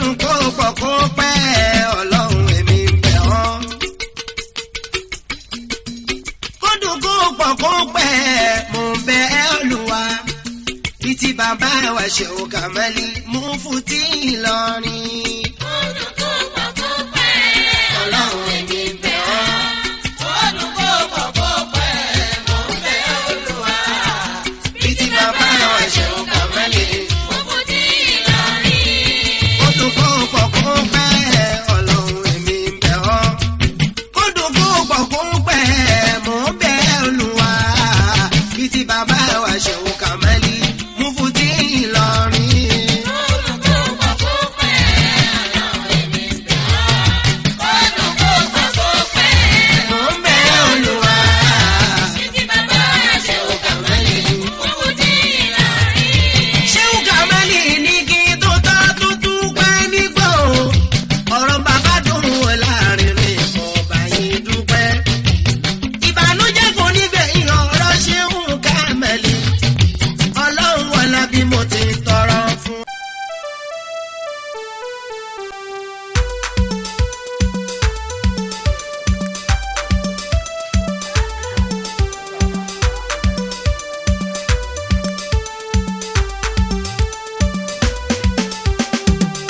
dùn kó pọ̀ kó pẹ́, Ọlọ́run èmi ń bẹ̀ ọ́. Kó dùn kó pọ̀ kó pẹ́, mo ń bẹ̀ ẹ́ Olúwa. Títí bàbá wa Ṣéhù Kàmálì Mufti Ìlọrin. Ọlọ́run èmi ń bẹ̀ ọ́. Kó dùn kó pọ̀ kó pẹ́, mo ń bẹ̀ ẹ́ Olúwa. Títí bàbá wa Ṣéhù Kàmálì. Kó dùn kó pọ̀ kó pẹ́, Ọlọ́run èmi ń bẹ̀ ọ́. Kó dùn kó pọ̀ kó pẹ́, mò ń bẹ̀ Olúwa. Títí bàbá wa Ṣéhù Kàmálì Mufti Ìlọrin. Mò ń bẹ̀ Olúwa. Ṣéhù Kàmálì. Ṣéhù Kàmálì ní kí n tó tọ́ tuntun pẹ́ nígbò. Ọ̀rọ̀ bàbá dùn wò láàrin rẹ̀, ọba yìí dúpẹ́. Ìbànújẹ́ kò ní gbẹ̀yìn ọ̀rọ̀ Ṣéhù Kàmálì. Ọlọ́run wọlá bí mo ti tọrọ fún.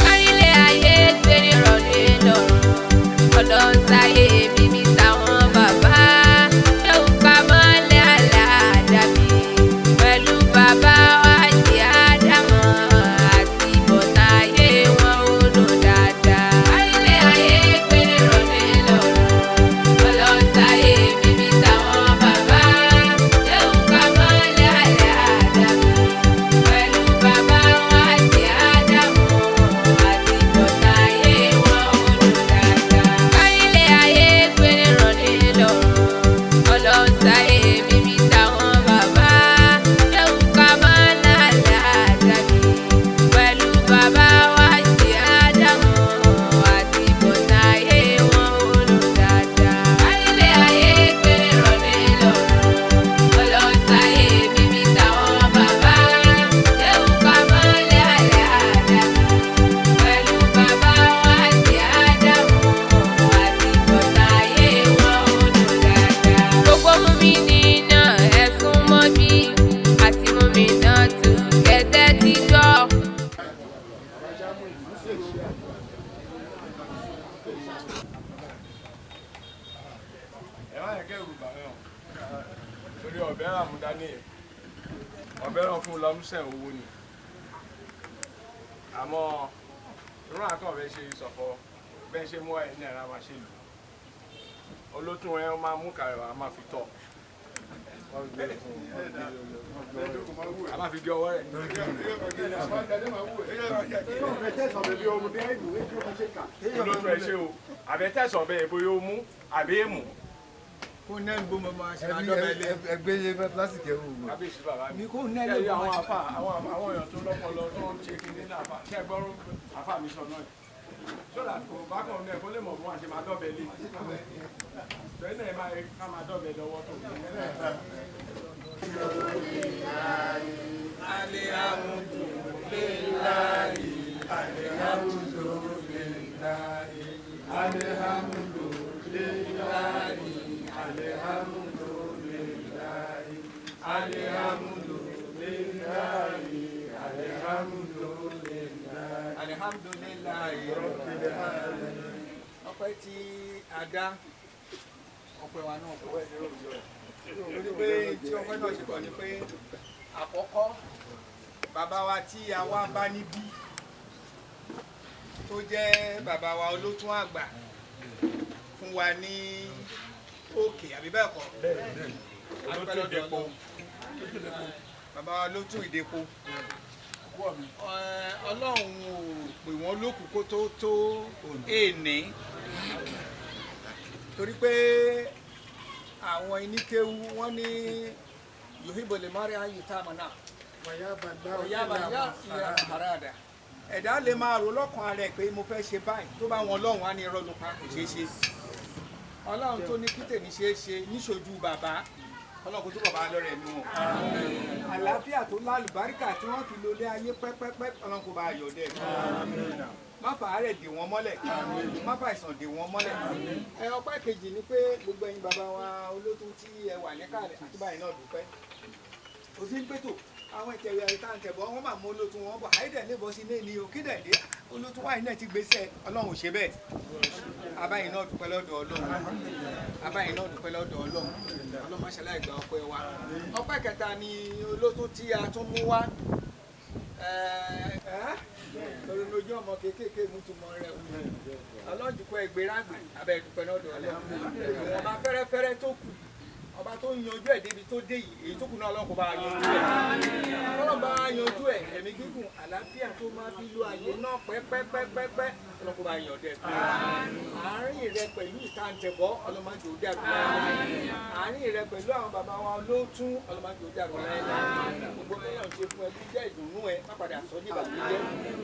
Kárílẹ̀ ayé gbére rọ̀lẹ́ lọ́rùn, ọlọ́sàyé bíbí táwọn bàbá. Ṣéhù Kàmálì Àlàdàbí pẹ̀lú bàbá Hájì Ádámọ̀ àti bọ̀táyé wọn ò dùn dáadáa. Kárílẹ̀ ayé gbére rọ̀lẹ́ lọ́rùn, ọlọ́sàyé bíbí táwọn bàbá. Ṣéhù Kàmálì Àlàdàbí pẹ̀lú bàbá Hájì Ádámọ̀ àti bọ̀táyé wọn ò dùn dáadáa. Kárílẹ̀ ayé gbére rọ̀lẹ́ lọ́rùn, ọlọ́sàyé bíbí táwọn bàbá. Ṣéhù Kàmálì Àlàdàbí pẹ̀lú bàbá Hájì Ádámọ̀ àti bọ̀táyé wọn ò dùn dáadáa. Kárílẹ̀ ayé gbére rọ̀lẹ́ lọ́rùn, ọlọ́sàyé bíbí táwọn bàbá. Ṣéhù Kàmálì Àlàdàbí pẹ̀lú bàbá Hájì Ádámọ̀ àti bọ̀táyé wọn ò dùn dáadáa. Gbogbo mùmínì náà ẹ sún mọ́ bí àti mùmínà tù kẹ́tẹ́ ti gbọ́. Ẹ má yẹ kẹ́ ẹ̀rù bà mí o, torí ọ̀bẹ rà mú dání yẹn, ọ̀bẹ rà fún lọ́mùsẹ̀ owó ni. Àmọ́ irú àkàn bẹ́ẹ̀ ṣe sọ̀fọ̀ bẹ́ẹ̀ ṣe mú ẹ̀ ní ẹ̀rọ máa ṣe lù olótún ẹ máa mú kàrẹ̀ wá máa fi tọ̀, a máa fi gé ọwọ́ rẹ̀. Olótún ẹ ṣe o, àbẹ̀tẹ̀sọ̀ bẹ́ẹ̀ bóyá ó mú àbí èmù. Ẹgbẹ́ yẹ plastic ẹ̀ wò. Kábíyèsí bàbá mi. Mi kò ní Ṣé ẹlẹ́gbẹ̀ẹ́ àwọn máa àfà, àwọn èèyàn tó lọ́pọlọ tó ń ṣe kinní náà àfà, ṣé ẹ gbọ́rú àfà mi sọ náà sódà kò bá kàn ní ẹ̀kọ́ lè mọ̀ fún wa ṣe máa dọ́bẹ̀ lé torí náà ẹ máa ká máa dọ́bẹ̀ lọ́wọ́ tó. Alihamdulilayi rabbil alamin. Ọpẹ́ tí a dá, ọpẹ́ wa náà pọ̀. Torí pé tí ọpẹ́ náà ṣe pọ̀ ni pé àkọ́kọ́ bàbá wa tí a wá bá níbí tó jẹ́ bàbá wa olótún àgbà fún wa ní òkè, àbí bẹ́ẹ̀ kọ́? Olótún ìdẹ́po. Bàbá wa olótún ìdẹ́po. Ọlọ́run ò pè wọ́n lókùú kó tó tó èèní, torí pé àwọn iníkéwu wọ́n ní yohibo lè mari ayé tá a mọ̀ náà ọ̀yá bàyá ìyá àràdà. Ẹ̀dá lè máa rò lọ́kàn ara ẹ̀ pé mo fẹ́ ṣe báyìí, tó bá wọn Ọlọ́run á ní irọ́ ló pa, kò ṣeé ṣe. Ọlọ́run tó ní kí tèmi ṣeé ṣe níṣojú bàbá, Ọlọ́run kò túbọ̀ bá lọ́rẹ̀ mi wọn. Àlàáfíà tó lálùbáríkà tí wọ́n fi lólé ayé pẹ́pẹ́pẹ́, Ọlọ́run kò bá yọ̀ dẹ̀. Má fàárẹ̀ dè wọ́n mọ́lẹ̀, má fà àìsàn dè wọ́n mọ́lẹ̀. Ẹ ọpẹ́ kejì ni pé gbogbo ẹ̀yin bàbá wa olótú tí ẹ wà níkàlẹ̀ àti báyìí náà dúpẹ́. Kò sí pé tó àwọn ìtẹ̀wé àìtàǹtẹ̀bọ̀ wọ́n máa mú olótú wọn bọ̀ àìdẹ̀ lè bọ́ sí ilé ní o kí dẹ̀ dé olótú wáyé náà ti gbéṣẹ́ Ọlọ́run ò ṣe bẹ́ẹ̀. Abáyìí náà dúpẹ́ lọ́dọ̀ Ọlọ́run, abáyìí náà dúpẹ́ lọ́dọ̀ Ọlọ́run. Ọlọ́run má ṣe láì gba ọpẹ́ wa. Ọpẹ́ kẹta ni olótú tí a tún mú wá torí lójú ọmọ kéékèèké mú tu mọ rẹ o. Ọlọ́jùkọ́ ẹgbẹ́rágbè abẹ́ dúpẹ́ lọ́dọ̀ Ọlọ́run. Ọba fẹ́rẹ́fẹ́rẹ́ tó kù, ọba tó ń yanjú ẹ̀ débi tó dé yìí, èyí tó kù náà Ọlọ́run kò bá yanjú ẹ̀. Ọlọ́run bá yanjú ẹ̀, ẹ̀mí gígùn àlàáfíà tó máa fi lo àyè náà pẹ́pẹ́pẹ́pẹ́ Ọlọ́run kò bá yàn dẹ̀ fún un. Àárín rẹ pẹ̀lú ìtàǹtẹ̀bọ̀ Ọlọ́run má jẹ́ ó dàrú láéláé. Àárín rẹ pẹ̀lú àwọn bàbá wa olóòtún Ọlọ́run má jẹ́ ó dàrú láéláé. Gbogbo ẹ̀yàn ṣe fún ẹ tó jẹ́ ìdùnnú ẹ má padà sọ ní ìbànújẹ́.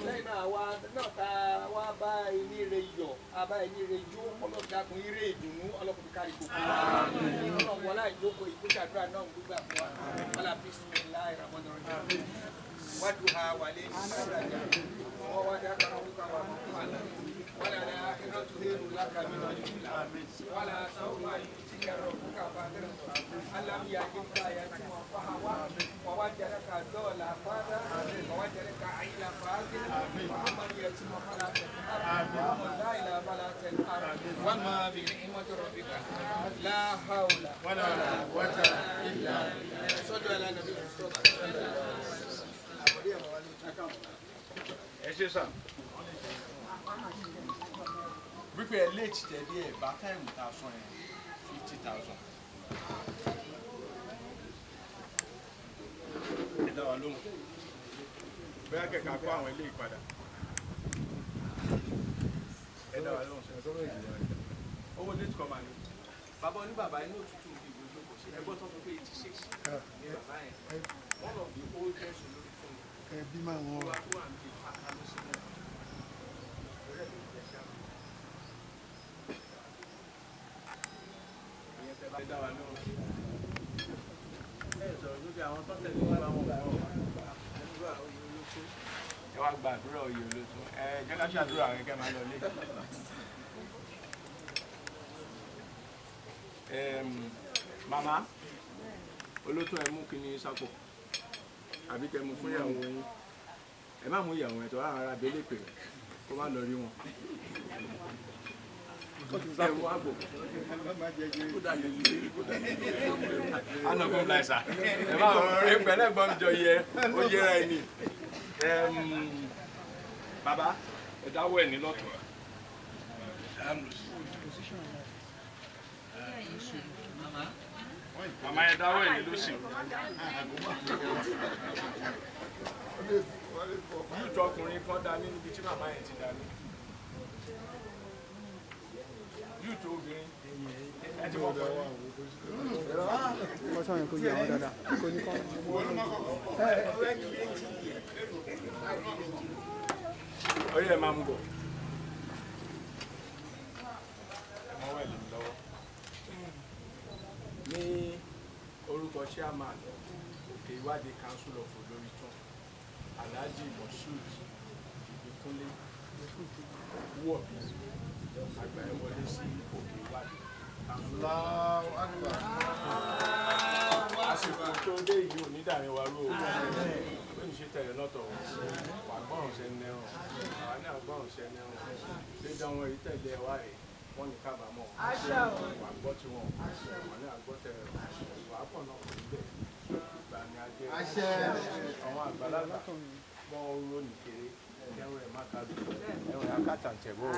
Lẹ́yìn náà àwa náà ta wá bá ẹni rẹ yọ̀, a bá ẹni rẹ jó, Ọlọ́run dákun ire ìdùnnú Ọlọ́run fi kárí gbogbo wa. Ọlọ́run wọlá ìjókòó ìgbésàdúrà náà ń gbígbà fún wa. Wọlá bismillahir rahmanir rahim. Wàdùhà wàlẹ́ ìsàjà. Wọ́n wá dákàrà orúkọ wa mọ̀ fún àlá. Wàlá àkírọ̀tù hẹ́rù lákàmínà ìlà. Wàlá sọ́wọ́ ìtìkẹrọ̀ fúkà fàdúrà. Alam yajidka yatiman fa'awa. Wa wajadaka dọ́ọ̀là fada. Wa wajadaka aila fa'agina. Wa amma yatima fala tanhar. Wa amma da'ila fala tanhar. Wa ma bi ni'mati rabbika. La hawla wala quwwata illa billah. Sọ́dọ̀ ala nabi Mustafa. Ẹ ṣe sà. Wípé ẹ late tẹ̀lé ẹ̀ bá táìmù tá a sọ yẹn 50,000. Ẹ dá wa lóhùn. Bóyá kẹ̀kẹ́ kó àwọn ilé ìpadà. Ẹ dá wa lóhùn sọ. Owó late kọ́ máa ní. Bàbá oníbàbá inú òtútù bí ìwé jókòó sí. Ẹgbọ́n tó sọ pé 86 ní bàbá yẹn. One of the oldest olórí fún mi. Ẹbí máa wọn Wà tó wà ní pátá ló sí náà. Orí ẹ̀ ló ń jẹ ṣáà. Ìyẹn tẹ bá dá wa lóhùn. Ẹ sọ̀rọ̀ lókè àwọn tó tẹ̀lé wa wọn bọ̀ àdúrà oyè olóko. Ẹ wá gba àdúrà oyè olótú. Ẹ jẹ́ ká ṣàdúrà rẹ kẹ́ máa lọ ilé. Màmá olótú ẹ mú kíní sápò àbí kẹ́ mú fún ìyàwó yín. Ẹ má mú ìyàwó ẹ tó àwọn ará abẹ́lé pè é kó má lọ rí wọn. Ẹ mú àgbò. Anagum láìsà. Ẹ má rí pẹ̀lẹ́ gbọ́n jọ yẹ ó yẹra ẹni. Bàbá ẹ dáwọ́ ẹ̀ ní lọ́tọ̀. Màmá ẹ dáwọ́ ẹ̀ ní lọ́sìn. Yúùtù ọkùnrin kan dání níbi tí màmá yẹn ti dání. Yúùtù obìnrin ẹ ti wọ́pọ̀ ní. Kọ́sọ́ yẹn kò yẹ àwọn dáadáa. Kò ní kọ́. Orí ẹ máa mú bọ̀. Ẹ mọ wẹ̀lì mi lọ́wọ́. Ní orúkọ chairman Òkè Ìwádìí Council of Olóritún, Alhaji Moshood Ìbíkúnlé Wọ̀bí àgbà ẹ wọlé sí Òkè Ìwádìí. Allahu Akbar. Àsìkò tó dé yìí ò ní dàrin wa rú o. Bẹ́ẹ̀ ni ṣe tẹ̀lé lọ́tọ̀ o. Wà gbọ́rùn sẹ́ni ẹ̀rùn. Àwa náà gbọ́rùn sẹ́ni ẹ̀rùn. Dídán wọn yìí tẹ̀lé ẹ wá rèé. Wọ́n ní kábàámọ̀. Wà gbọ́ tiwọn. Wà ní àgbọ́ tẹ̀lé. Wà á pọ̀ náà kò ní bẹ̀. Ìgbà ni a jẹ́. Àwọn àgbàlagbà wọ́n ń ró nìkéré. Kẹ́rù ẹ̀ má kájú. Ẹ̀rù ẹ̀ á kàtà tẹ̀bọ̀ o.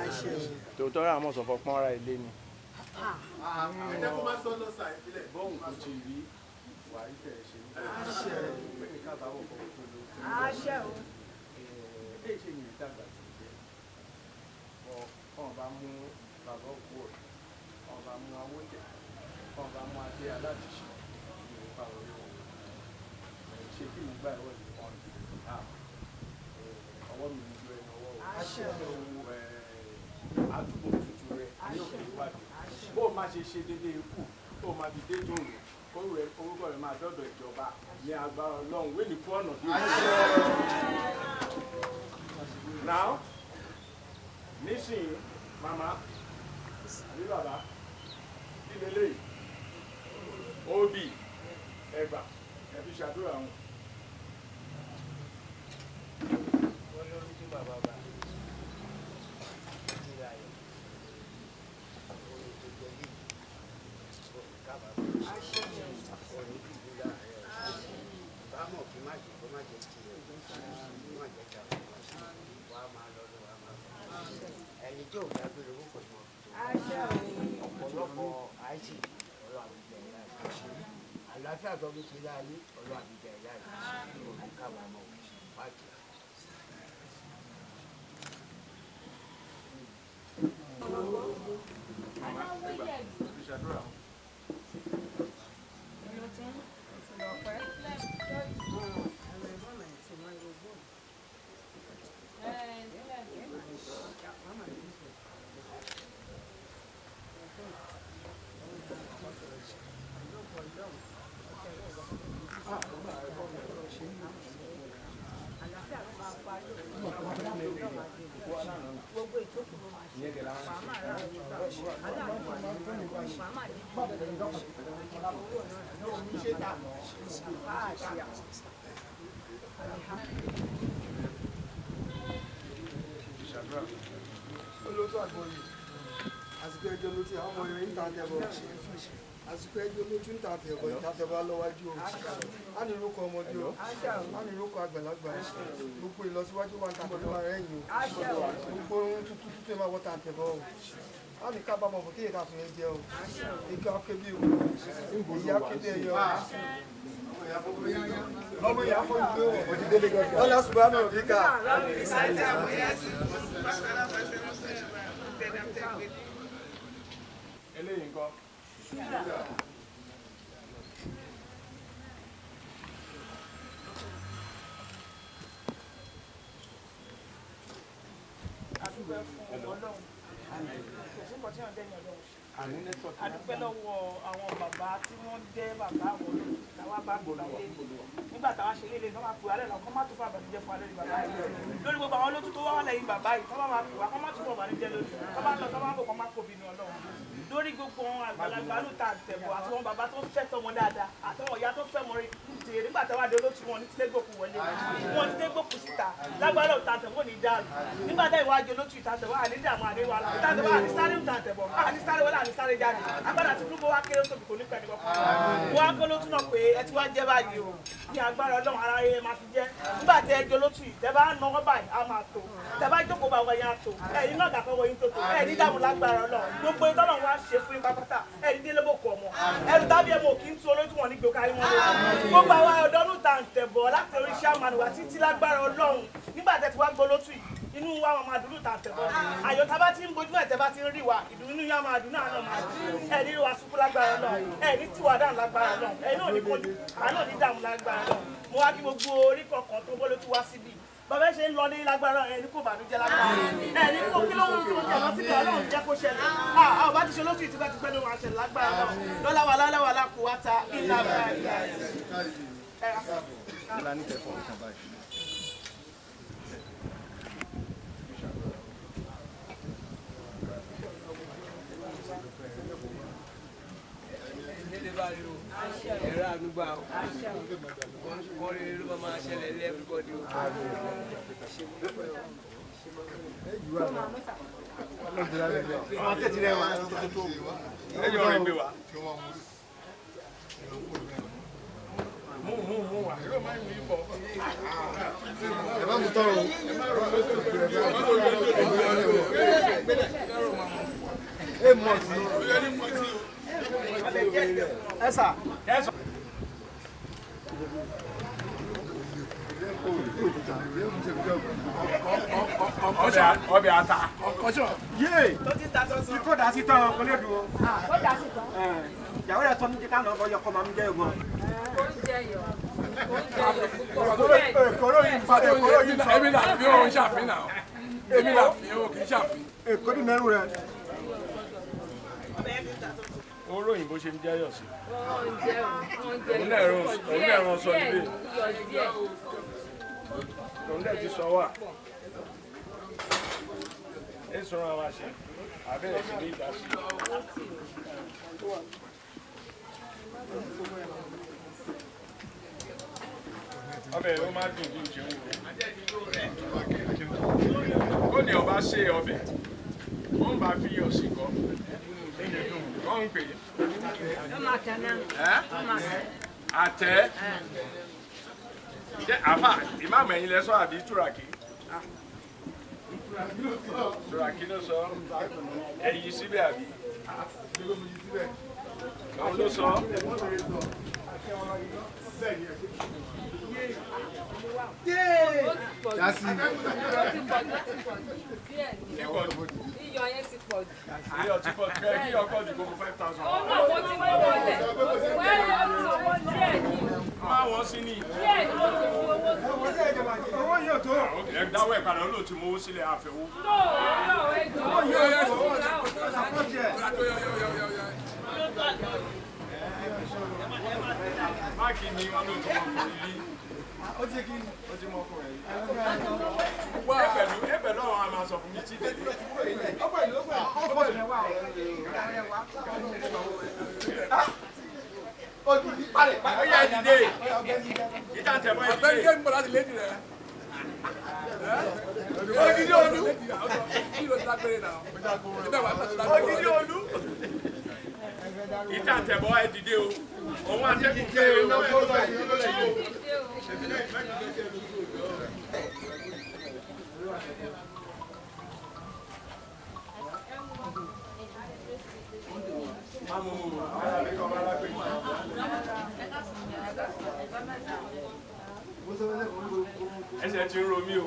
Tòótọ́ rà mọ̀ sọ̀fọ̀ pọ́nra ilé ni. Ẹ jẹ́ kó má sọ lọ sà ìbílẹ̀. Bọ́ọ̀n kò ti rí wà á tẹ̀ ṣe ní bẹ́ẹ̀ ni kábàámọ̀ kọ́ tó ló tó ń bọ̀. Ẹ ṣe ní ìdàgbà tó jẹ́ bọ́ kàn bá mú bàbá òkú ọ̀rẹ́ kàn bá mú awótẹ̀ kàn bá mú adé aláàtìṣe ìlú pa orí wọn. Ṣé kí mi gbà ẹ̀wọ̀ ìlú kan ọwọ́ mi ń ju ẹnu ọwọ́ o. Àdúgbò tuntun rẹ ní Òkè Ìwádìí bó o má ṣe ṣe déédéé ikú kó o má fi dé tòun orúkọ rẹ máa dọ́dọ̀ ìjọba ní agbára Ọlọ́run wé ní kú ọ̀nà bí o. Now Nísìnyí màmá àbí bàbá kí leléyìí obì ẹgbà ẹ fi ṣàdúrà wọn. Ẹni tí ò dágbére owó kò mọ ọ̀pọ̀lọpọ̀ àìsí ọlọ́ àbíjẹ ìlà àlàáfíà tó fi ṣe láàyè ọlọ́ àbíjẹ ìlà òní kábàámọ̀ pàtó. Màmá ẹgbà ẹ fi ṣàdúrà wọn. Olótú àgbọ̀yìn àsìkò ẹjọ́ ló ti àwọn ọmọ rẹ̀ ń ta àtẹ̀bọ̀ àsìkò ẹjọ́ ló tún ta àtẹ̀bọ̀ ìtàtẹ̀bọ̀ lọ́wájú o á ní orúkọ ọmọdé o á ní orúkọ àgbàlagbà gbogbo ìlọsíwájú wa ń tàtẹ̀bọ̀ máa rẹ̀yìn o gbogbo ohun tuntun tuntun máa wọ́ ta àtẹ̀bọ̀ o á ní kábàámọ̀ fún kéèyàn káfíń ẹ jẹ o ike akébí o ìyá akébí ẹyọ ọmọ ìyá fún ìgbé o lọ́lá ṣùgbọ́n àmọ̀ òbí ká. Eléyìí ńkọ́. Adúpẹ́ fún Ọlọ́run, kò sí nǹkan tí wọ́n dẹ́yìn Ọlọ́run ṣe. Adúpẹ́ lọ́wọ́ àwọn bàbá tí wọ́n dẹ́ bàbá àwọn olóòtú táwa bá gbọ́ láyé nígbà táwa ṣe léle tó máa pè wá lẹ́nu kọ́ má tún fún àbànújẹ́ fún wa lórí bàbá yìí lórí gbogbo àwọn olóòtú tó wá lẹ́yìn bàbá yìí tó bá máa pè wá kọ́ má tún fún àbànújẹ́ lórí tó bá lọ tó bá bọ̀ kọ́ má kó bínú Ọlọ́run lórí gbogbo àwọn àgbàlagbà ló ta àtẹ̀bọ̀ àti wọn bàbá tó fẹ́ tọmọ dáadáa àtọwọn ìyá tó fẹ́ mọ rí jèrè nígbà táwa dé olóòtú wọn ní tílé gbòkú wọlé wọn ní tílé gbòkú síta lágbára òta àtẹ̀bọ̀ ní dàrú nígbà táwa ìwájú olóòtú ìtàtẹ̀bọ̀ àní dààmú àní wàhálà ìtàtẹ̀bọ̀ àní sáré ìtàtẹ̀bọ̀ àní sáré wọlé àní sáré jáde agbára tí gbogbo wa kéré tóbi kò ní pẹ̀lú kọ́kọ́ wọn á kó lótú náà pé ẹ ti wá jẹ́ báyìí o ní agbára Ọlọ́run ara yẹn máa fi jẹ́ nígbà tí ẹ jẹ olótú yìí tẹ bá nọwọ́ báyìí á máa tó tẹ bá jókòó bá wọ̀nyí á tó ẹ̀yin náà dàkọ́ wọ̀nyí tó tó ẹ̀ ní dààmú lágbára Ọlọ́run gbogbo ìtọ́nà wa ṣe fún yín pátápátá ẹ̀ ní délé bòkù ọmọ ẹrù tábí ẹ̀ mọ̀ kí n tú olójú wọn ní gbòkà yín wọn lójú gbogbo àwa ọ̀dọ́ nù tà ń tẹ̀bọ̀ láti orí iṣẹ́ àmàlùwà títí lágbára Ọlọ́run nígbà tẹ ti wá gbọ́ lótú yìí inú wa máa dùn tà tẹ̀bọ̀ àyọ̀ tá bá ti ń bojú ẹ̀ tẹ́ bá ti ń rí wa ìdùnnú yá máa dùn náà máa dùn ẹ̀ ní wa sunkún lágbára Ọlọ́run ẹ̀ ní tiwa dáhùn lágbára Ọlọ́run ẹ̀ náà ní kojú àná ní dààmú lágbára Ọlọ́run mo wá kí gbogbo orí kọ̀ọ̀kan tó bọ́ lójú wá síbí bàbá ṣe ń lọ ní lágbára ẹ̀ ní kò bànújẹ́ lágbára ẹ̀ ní kò kí ló ń tún jẹ̀ lọ síbẹ̀ Ọlọ́run jẹ́ kó ṣẹlẹ̀ àwọn bá ti ṣe lóṣù ìtìpẹ́ ti pẹ́ ló máa ṣẹlẹ̀ lágbára Ọlọ́run lọ́lá wà lálẹ́ wà lákòó wá ta ìlà báyìí. Ẹ̀rọ àdúgbò o kọ́rin ló máa ṣẹlẹ̀ lé everybody o. Ẹjọ́ rẹ̀ gbé wa. Mú mú mú wa. Yóò máa ń mú ibọ̀. Ẹ bá mu tọrọ o. Ẹ mọ̀ sí. Ẹ sà. Ọbẹ̀ ata. Yé! Tó ti ta sọ́sọ́. Ikó dà sí tán kò lè dùn o. Ó dà sí tán. Ìyàwó rẹ̀ tọ́ mi jẹ́ ká lọ ọkọ̀ yọkọ̀ máa ń jẹ́ ìwọ̀n. Oúnjẹ yọ̀ oúnjẹ yọ̀ púpọ̀. Èkóró yìí sọ èkóró yìí sọ. Èmi là fi òun ṣàfihàn náà. Èmi là fi òun kì í ṣàfihàn. Èkó ní mẹ́rù rẹ̀. Oró òyìnbó ṣe ń jẹ́yọ̀ sí. Oúnjẹ oúnjẹ Òun náà rán sọ níbí. Iyọ̀ díẹ̀. Òun náà ti sọ wà. Ẹ sọ̀rọ̀ àwọn àṣẹ abẹ́rẹ́ sí ní ìdásí. Ọbẹ̀ ló máa dùn bí n ṣe ń wò. Ó ní ọba ṣe ọbẹ̀, ó ń bá fi iyọ̀ sí kọ́. Kọ́ ń pè é. Àtẹ. Ṣé àfà ìmáàmù ẹ̀yin lẹ sọ àbí túràkì? Túràkì ló sọ. Ẹ̀yin síbẹ̀ àbí? Òun ló sọ. Iyọ̀ yẹn ti pọ̀ jù. Iyọ̀ ti pọ̀ jù. Kí ọkọ̀ jù gbogbo 5,000. Ó náà mo ti mú wọlé. Wẹ́ẹ̀lì ó ti owó díẹ̀ ni. Má wọ́n sí ni. Díẹ̀ ni mo ti fi owó sílẹ̀. Owó yóò tó. Ẹ dáwọ́ ẹ̀ padà olóòtú mowó sílẹ̀ àfẹ́wó. No, no, ẹ jọ̀ọ́. Owó yóò tó. Máàkì ni wọn ló ti mọ ọkùnrin rí. Ó ti kí ni? Ó ti mọ ọkùnrin rí. Ẹ pẹ̀lú àwọn àmà sọ fún mi tí dèdè. Ó yá ìdílé. Ìjà ń tẹ̀bọ̀ ìdílé. Ọ̀gbẹ́ni kẹ́mi bọ̀ láti lédi rẹ̀. Ògidì Olú. Ògidì Olú. Ìjà ń tẹ̀bọ̀ ẹ dìde o. Òun àtẹ́kùn fẹ́ o. Ẹsẹ̀ ti ń ro mí o.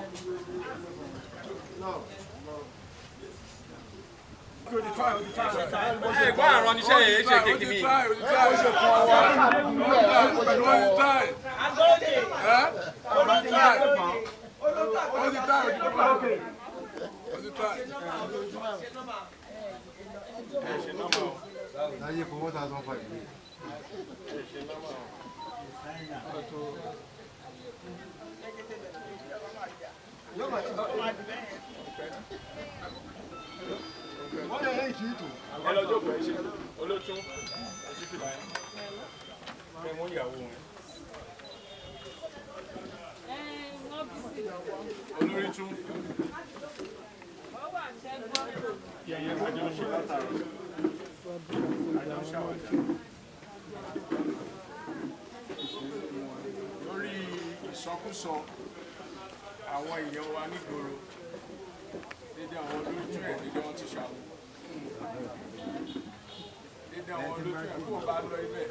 Ẹ gbọ́ àrùn oníṣẹ́ yẹn ṣe kékeré mi. Láyé fún 1,500. Ẹ lọ jókòó ẹ ṣe olótún ẹ ṣí fìlà yẹn. Ẹ mú ìyàwó wọn. Olórí tún. Yẹ̀yẹ́ àjọ ń ṣe látàrọ. Àjọ ń ṣàwàdà. Lórí ìsọkúsọ àwọn èèyàn wa nígboro, dédé àwọn olórí tún ẹ̀ dédé wọn ti ṣàwọ̀. Dédé àwọn olótú ẹ̀ kó o bá lọ ibẹ̀.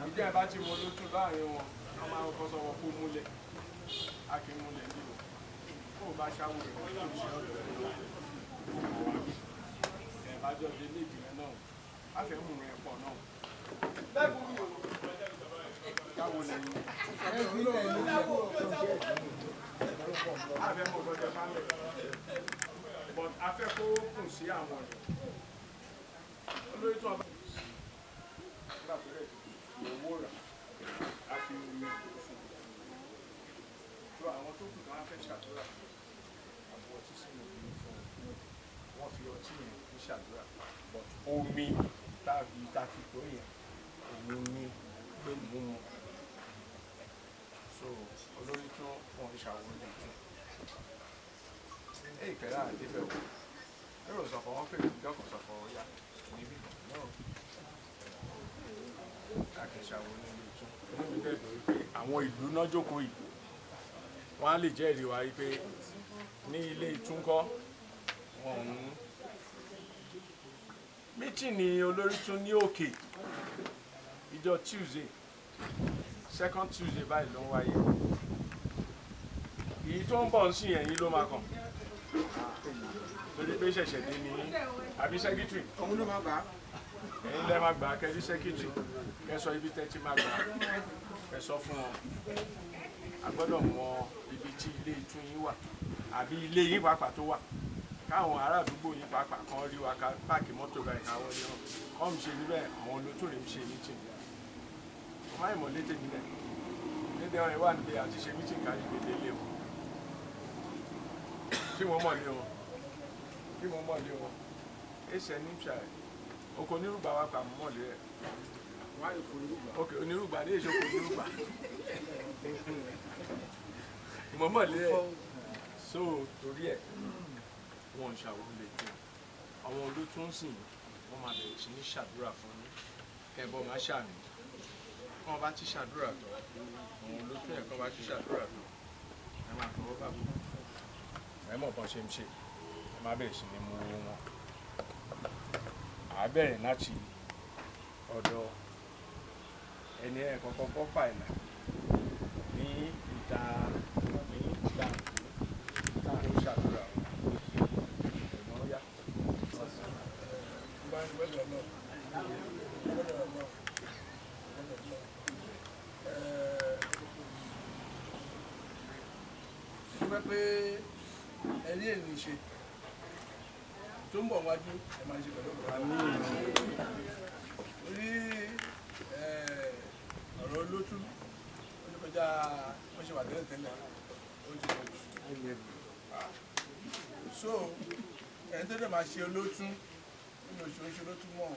Ìjẹ́ ẹ̀ bá ti mọ olótú láàrin wọn, wọ́n máa ń kọ́ sọ wọn kó múlẹ̀. A kì í múlẹ̀ nílò. Kó o bá ṣáwó rẹ̀ kó o ṣe ọ̀dọ̀ rẹ̀ lọ. Kó o wá bí. Ẹ̀ bá jọ dé ilé ìgbìmọ̀ náà. A fẹ́ mú rẹ̀ pọ̀ náà. Káwo lẹ́yìn. A fẹ́ mọ̀ gbọ́dọ̀ fálẹ̀. But a fẹ́ kó kùn sí àwọn ọ̀rẹ́. Olórí tún ọba. Nígbà tó rẹ̀ ti owó rà, a fi omi ìlú fún un. Tó àwọn tó kù tó wá fẹ́ ṣàdúrà, àbọ̀ ọtí sínú omi fún un. Wọ́n fi ọtí yẹn fi ṣàdúrà. But omi tàbí tàfi tó yẹn, òun ní pé mú mu. So olórí tún wọn ṣàwọn olè tún. Èyí pẹ̀lú àdébẹ̀ wò. Èrò sọ̀fọ̀ wọn pè mí jọ́kọ̀ sọ̀fọ̀ ó yá níbí náà. Akẹ́ṣàwọ̀ nílé tún. Inú mi dẹ̀ dùn wípé àwọn ìlú náà jókòó yìí. Wọ́n á lè jẹ́rìí wa wípé ní ilé ìtúnkọ́ wọn ń. Mítìnì ni olórí tún ní òkè ìjọ Tuesday, second Tuesday báyìí ló ń wáyé. Èyí tó ń bọ̀ ń sìn ẹ̀yìn ló máa kàn. Torí pé ṣẹ̀ṣẹ̀ dé ní àbí sẹ́kítírì. Òun ló máa gbà á. Ẹ̀yin lẹ́ máa gbà á kẹ́rí sẹ́kítírì. Kẹ́ sọ ibi tẹ́ ti máa gbà á. Kẹ́ sọ fún wọn. A gbọ́dọ̀ mọ ibi tí ilé ìtún yín wà àbí ilé yín pàápàá tó wà. Káwọn ará àdúgbò yín pàápàá kan rí wa ká páàkì mọ́tò báyìí káwọn ní wọn. Kọ́ ń ṣe níbẹ̀ àwọn olótùrè ń ṣe mítìn. Mo máa ìmọ̀ létè nílẹ̀. Lédè ọ̀rẹ́ wà níbi àti ṣe mítìn kárí gbèdé ilé wọn. Tí wọ́n mọ̀ ní wọn. Kí mo mọ̀ lé wọn ẹsẹ̀ ní ṣàì oko onírúgba wa pa mọ̀ lé ẹ̀. Ok, onírúgba ní èso kò onírúgba mo mọ̀ lé ẹ̀. So torí ẹ̀ wọ́n ń ṣàwọlé jù àwọn olótún sìn, wọ́n máa bẹ̀rẹ̀ sí ní ṣàdúrà fún yín. Kẹ́bọ́ máa ṣàmì kí wọ́n bá ti ṣàdúrà tán, àwọn olótún ẹ̀ kí wọ́n bá ti ṣàdúrà tán, ẹ máa tọwọ́ bá bọ̀, ẹ mọ̀ bọ́n ṣe ń ṣe, ẹ má bẹ̀rẹ̀ sí ní mú owó wọn. À á bẹ̀rẹ̀ láti ọ̀dọ̀ ẹni ẹ̀ kọ́kọ́ kọ́ fàìlà ní ìta ní ìta tá à ń ṣàdúrà wọn. Ẹ̀gbọ́n yá. Dúpẹ́ pé ẹ̀rí èyí ṣe tó ń bọ̀ wájú ẹ̀ máa ṣe pẹ̀lú ọ̀rọ̀ orí ọ̀rọ̀ olótú ó ní kọjá wọ́n ṣe wà tẹ́lẹ̀ tẹ́lẹ̀, ó ti pọ̀ jù. So ẹni tó dẹ̀ máa ṣe olótú nínú oṣù oṣù olótú mọ̀,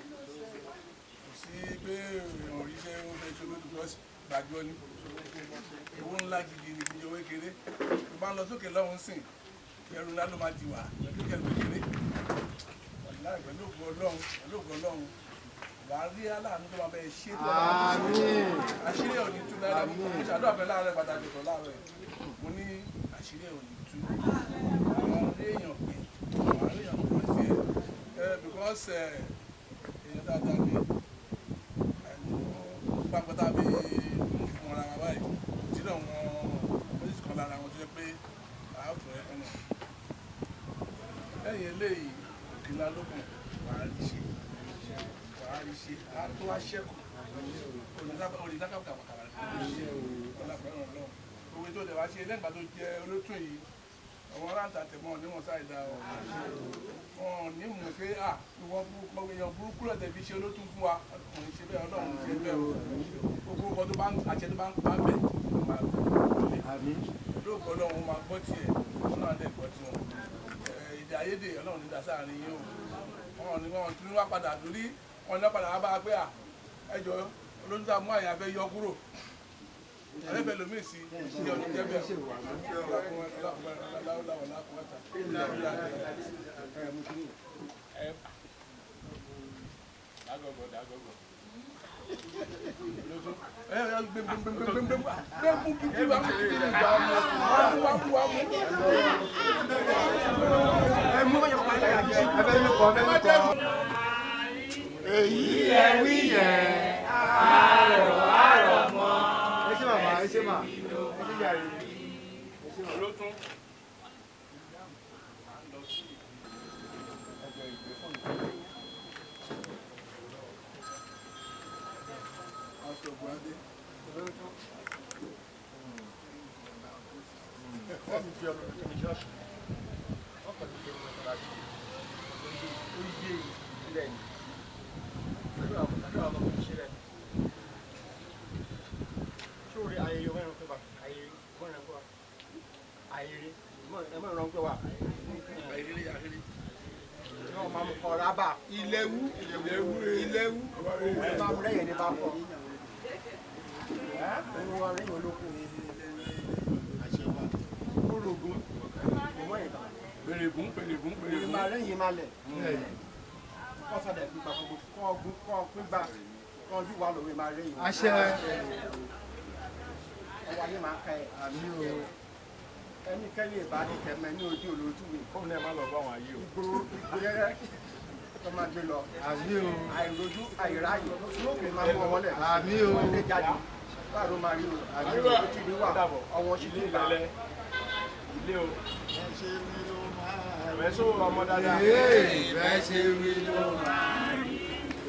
kò sí pé èèyàn ò rí ṣe ó fẹ́ ṣe olótú because gbàgbọ́ ni owó ńlá gidi ni, kì í ṣe owó kékeré. Tó bá ń lọ sókè lọ́hùn sìn, ẹrù ńlá ló máa di wá pẹ̀lú kẹrù kékeré. Wàláì, pẹ̀lú ògo Ọlọ́run, pẹ̀lú ògo Ọlọ́run, wà á rí aláàánú tó máa bẹ ṣe tó máa bẹ ṣe. Àṣírí ẹ̀ ò ní tú lára. Mo ṣàdúrà fẹ́ láàárọ̀ pàtàkì sọ láàárọ̀ ẹ̀, mo ní àṣírí ẹ̀ ò ní tú. Wà á rí èèyàn pé wà á rí èèyàn pọ̀ sí ẹ because èèyàn dáadáa ni pápátá bí mú fún ara wa báyìí tí náà wọn ó sì kan lára wọn tó jẹ́ pé a ó tún ẹ kọ́nà. Lẹ́yìn eléyìí, òkèlà lókun, wà á rí ṣe, wà á rí ṣe, á tó wá ṣẹ́kù olùdákàkàkàrà ọ̀làpẹ̀rẹ̀ ọlọ́run. Òwe tó dẹ̀ wá ṣe lẹ́gbàá tó jẹ́ olótún yìí, àwọn aráàlú àtẹ̀mọ́ níwọ̀n sáìdá ọ̀ wọn ní mú pé à ìwọ burúkú, èèyàn burúkú lọ́tẹ̀ fi ṣe olótún fún wa. Kò ní ṣe bẹ́ẹ̀, Ọlọ́run ṣe bẹ́ẹ̀ o. Gbogbo nǹkan tó bá ń àṣẹ tó bá ń pa bẹ̀ ló máa wọlé lóògùn. Ọlọ́run máa gbọ́ tiẹ̀, wọn náà dẹ̀ gbọ́ tiwọn. Èdè àìyedè, Ọlọ́run ní dasá àárín yín o. Wọn ní wọn tún wá padà lórí wọn ní wọn padà wá bá a pé à ẹjọ́ olóńtú tá a mú àyà fẹ́ yọ kúrò alẹ́fẹ́ lomi sí ní ọdún jẹ́ bẹ́ẹ̀. Dágọ̀gọ̀ dágọ̀gọ̀. Gbẹ́mú gidi wà mú gidi wà mú wà mú wà mú. Èyí ẹ wí yẹn, àrọ̀ àrọ̀ mọ́. Ẹ ṣé màmá, ẹ ṣé mà, ẹ ṣé jàre. Olótún. À ń lọ sí ẹgbẹ́ ìgbé fún ìgbé. Aṣọ Buhari. Wọ́n mi fi ọdún tó ní ṣọ́ọ̀ṣì. Wọ́n kàn ní kí wọ́n tọ́ra sí. Ó yé ìpínlẹ̀ ni. Pẹ̀lú àwọn ọmọ ṣe rẹ̀. Sórí ayẹyẹ mẹ́rin pé wa, ayẹyẹ mẹ́rin pé wa. Ayẹyẹ mẹ́rin pé wa. Ayẹyẹ ayẹyẹ. Tí wọ́n máa mú kọ́ rábà. Ilẹ̀wú ilẹ̀wú ilẹ̀wú. Òun máa mú lẹ́yìn ní bá fọ́. Òun wà lẹ́yìn olókùn. Kúrògùn. Òmò ìgbà. Pèrègùn pèrègùn Òun pèrègùn. máa lẹ́yìn máa lẹ̀. Kọ́ sọ̀dẹ̀ gbígbà gbogbo kọ́ ọgùn kọ́ gbígbà kọ́ ojú wa lòwe máa lẹ́yìn. Àṣẹ. Ọwọ́ ayé máa ka ẹ̀. Àmín o. Ẹnikẹ́ni ìbá ní kẹmẹ ní ojú olójú mi. Kóun náà má lọ bá àwọn ayé o. Ìgboro ìgboro tó máa gbé lọ. Àmín o. Àìrojú àìráyè lókè máa mú ọmọ lẹ̀. Àmín o. Wọ́n lè jáde. Láàrú máa rí o. Àmín o. Ojú mi wà. Ọwọ́ ṣì Ilé lè gbà. ìlẹ̀lẹ̀. Ilé o. Ẹ ṣe wí ló máa rí. Ẹ̀mẹ́sọ̀ ọmọ dáadáa. Ee, bẹ́ẹ̀ ṣe wí ló máa rí.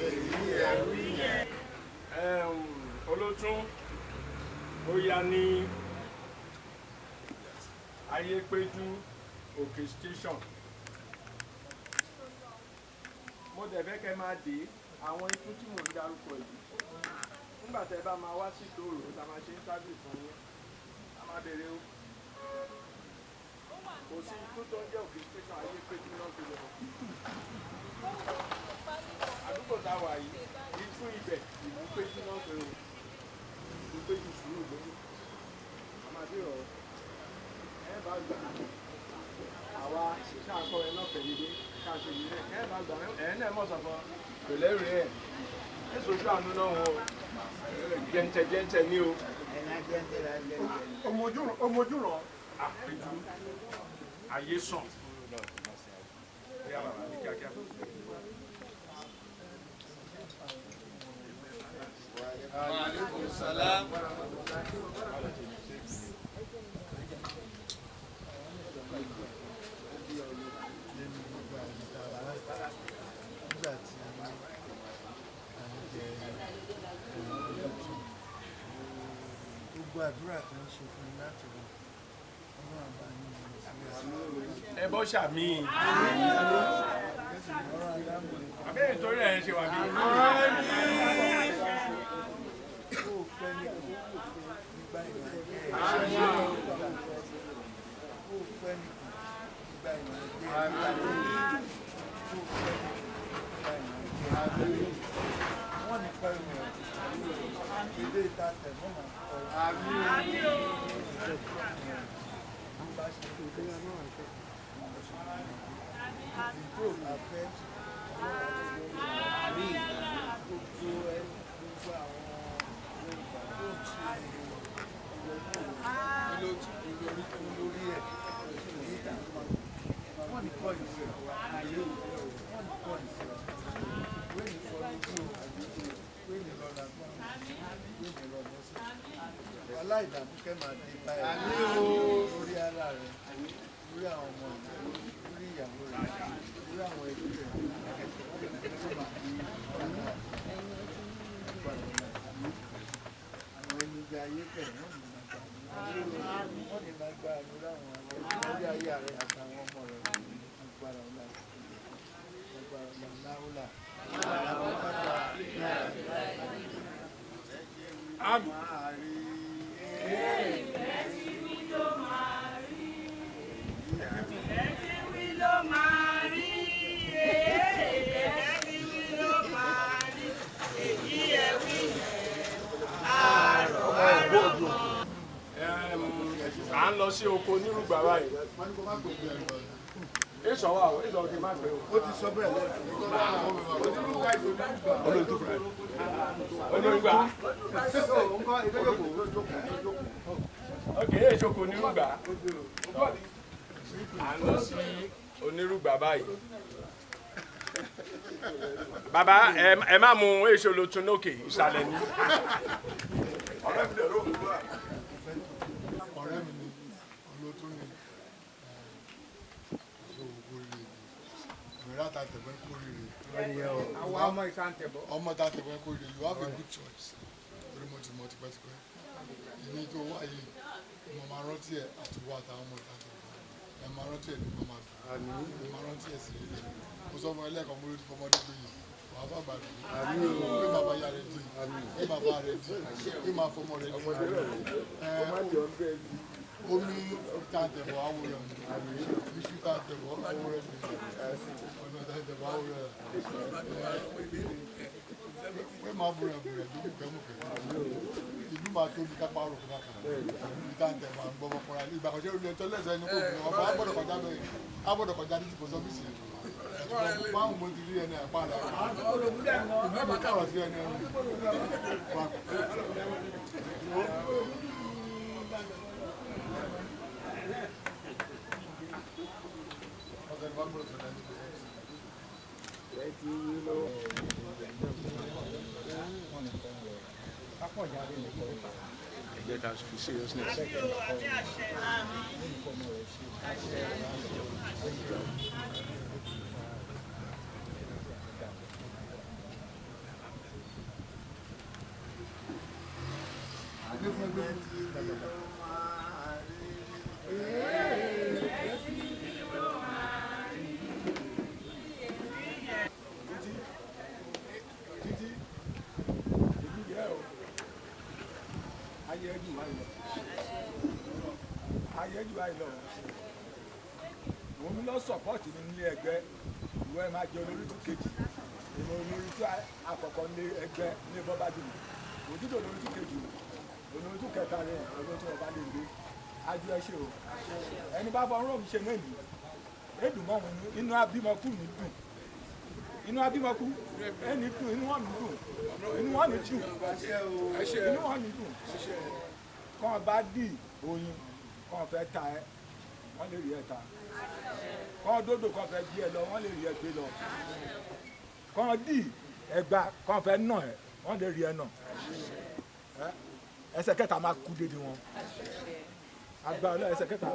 Èyí ẹ wí yẹn. Olótún ó yá ní Ayépéjú Òkè station. Mo dẹ̀ fẹ́ kẹ́ máa dé àwọn ikú tí mò ń darúkọ yìí. Nígbà tẹ́ bá máa wá sí ìtòrò tá a máa ṣe interview fún yín, a máa béèrè o. Kò sí ikú tó ń jẹ́ Òkè station, Ayépéjú náà fi lọ. a wà yìí, ìtún ibẹ̀ ìlú péjú náà pé o, ìlú péjú sùúrù lórí. A máa bí ọ̀rọ̀ ẹ bá gbà àwa ṣáàkọ́ ẹ lọ́fẹ̀ẹ́ yìí káṣe yìí rẹ̀ ẹ bá gbà ẹ náà mọ̀ sọ̀fọ̀ kò lẹ́rìí ẹ̀ ẹ sojú àánú náà o, jẹ́ńtẹ̀ jẹ́ńtẹ̀ ní o. Ọmọjúràn àpéjú ayé sàn. Bóyá bàbá ní kíákíá. Aleykum salaam. Nígbà tí à ń jẹ olótú, gbogbo àdúrà tó ń ṣe fún mi láti rọ Ọlọ́run bá ní ìlú sílẹ̀. Ẹ bọ́ sàmì. Àbẹ́rẹ́ torí ẹ̀ ń ṣe wà bí. Kó o pẹ́ nìkan nígbà ìwà jẹ́ ẹ̀. Kó o pẹ́ nìkan nígbà ìwà jẹ́ ẹ̀. Kó o pẹ́ nìkan nígbà ìwà jẹ́ ẹ̀. Wọ́n ní pẹ́ mi ọ̀ ilé ìta tẹ̀ mọ́ màá kọ́ ẹ̀. Bó bá ṣe tó fẹ́ sí ìdó bá fẹ́ gbogbo ẹ gbogbo àwọn Yorùbá tó ń ṣe olórí ẹ̀ wọ́n ní kọ́ ìṣe wọ́n ní kọ́ ìṣe wéèní fọ́ lójú wéèní lọ́la gbọ́n wéèní lọ lẹ́sẹ̀ aláìdààmú kẹ́ máa dé báyìí lórí ara rẹ̀, lórí àwọn ọmọ rẹ̀, lórí ìyàwó rẹ̀, lórí àwọn ẹbí rẹ̀, tó máa di ọ̀la àwọn ẹni bí ayé kẹ̀ wọ́n ní máa gbà wọ́n ní máa gbà lórí àwọn lórí ayé rẹ̀ àtàwọn ọmọ rẹ̀. Agbára ọ̀la, agbára ọ̀la láwùlà. Àmín. À ń lọ sí oko onírúgbà báyìí. Èso wà o, èso kì í má pẹ́ o. Ó ti sọ bẹ́ẹ̀ lẹ́ẹ̀kan. Onírúgbà. Ok, èso kò onírúgbà. À ń lọ sí onírúgbà báyìí. Bàbá ẹ má mú èso ló tún lókè ìsàlẹ̀ ni. Ọ̀rẹ́ mi dẹ̀ ló kú wa. Ọ̀rẹ́ mi ni olótú ni ṣe òkú rere ìrora ta tẹ̀gbẹ́ kó rere. Àwa ọmọ ìta ń tẹ̀bọ̀. Ọmọ ta tẹ̀gbẹ́ kó rere, you have a good choice. Torí mo ti mọ̀ tipẹ́tipẹ́. Ìní tó wá yìí, mo máa rántí ẹ̀ àti wá àtàwọn ọmọ ìta tẹ̀gbẹ́. Ẹ máa rántí ẹ̀ ní mo máa dùn. Ẹ máa rántí ẹ̀ sí rere. Mo sọ fún ẹ lẹ́ẹ̀kan mo ló ti fọmọdé gbé yìí. Wàá bá gbàdúrà. Pé bàbá ya rẹ̀ di, pé bàbá rẹ̀ di, pé máa fọmọ rẹ̀ di. Omi ta tẹ̀bọ̀ awúrẹ̀ mi, iṣu ta tẹ̀bọ̀ awúrẹ̀ mi, ọ̀nà ta tẹ̀bọ̀ awúrẹ̀ mi. Pé máa búrẹ̀ búrẹ̀ tó mùkẹ́mùkẹ́. Ìlú máa tóbi kápá rò fún kàkà. Ibi tá tẹ̀bọ̀ à ń gbọ́ ọmọkùnrin àlè. Ìgbà kan ṣe olú ẹjọ́ lẹ́sẹ̀ ẹni kò gbọ́ ọba á gbọ́dọ̀ kọjá bẹ́ẹ̀ á gbọ́dọ̀ kọjá ní tìpọ̀ sọ́fíìsì yẹn. Báwo mo ti rí ẹni àpá rẹ̀? Ìlú mi kọ̀rọ̀ sí ẹni ẹni. Ẹ jẹ́ ká fi seriousness. Títí ìlú yẹ o, ayé ẹjù báyìí lọ, ayé ẹjù báyìí lọ. Òun lọ sọpọ́ọ̀tì mi nílé ẹgbẹ́, ìwọ ẹ máa jẹ olórí tó kejì. Èmi olórí tí àkọ́kọ́ ní ẹgbẹ́ ní bọ́bá jùlọ. Òtítọ́ olórí tí kejì olórí tí kẹta rẹ̀ olórí tí ọba lè gbé. Ajú ẹ ṣe o. Ẹni bá fọ ọrùn mi ṣe mẹ́lì. Èdùn mọ́ wọn inú abímọkú mi dùn. Inú abímọkú ẹni dùn inú wọn dùn. Inú wọn ní dùn. Inú wọn ní dùn. Kàn bá dì oyin kàn fẹ́ ta ẹ wọ́n lè rí ẹ ta. Kàn dódò kàn fẹ́ bí ẹ lọ wọ́n lè rí ẹ gbé lọ. Kàn dì ẹgba kàn fẹ́ nà ẹ wọ́n lè rí ẹ nà. Ẹsẹ̀ kẹta máa kú dédé wọn. Agbára lọ ẹsẹ̀ kẹta.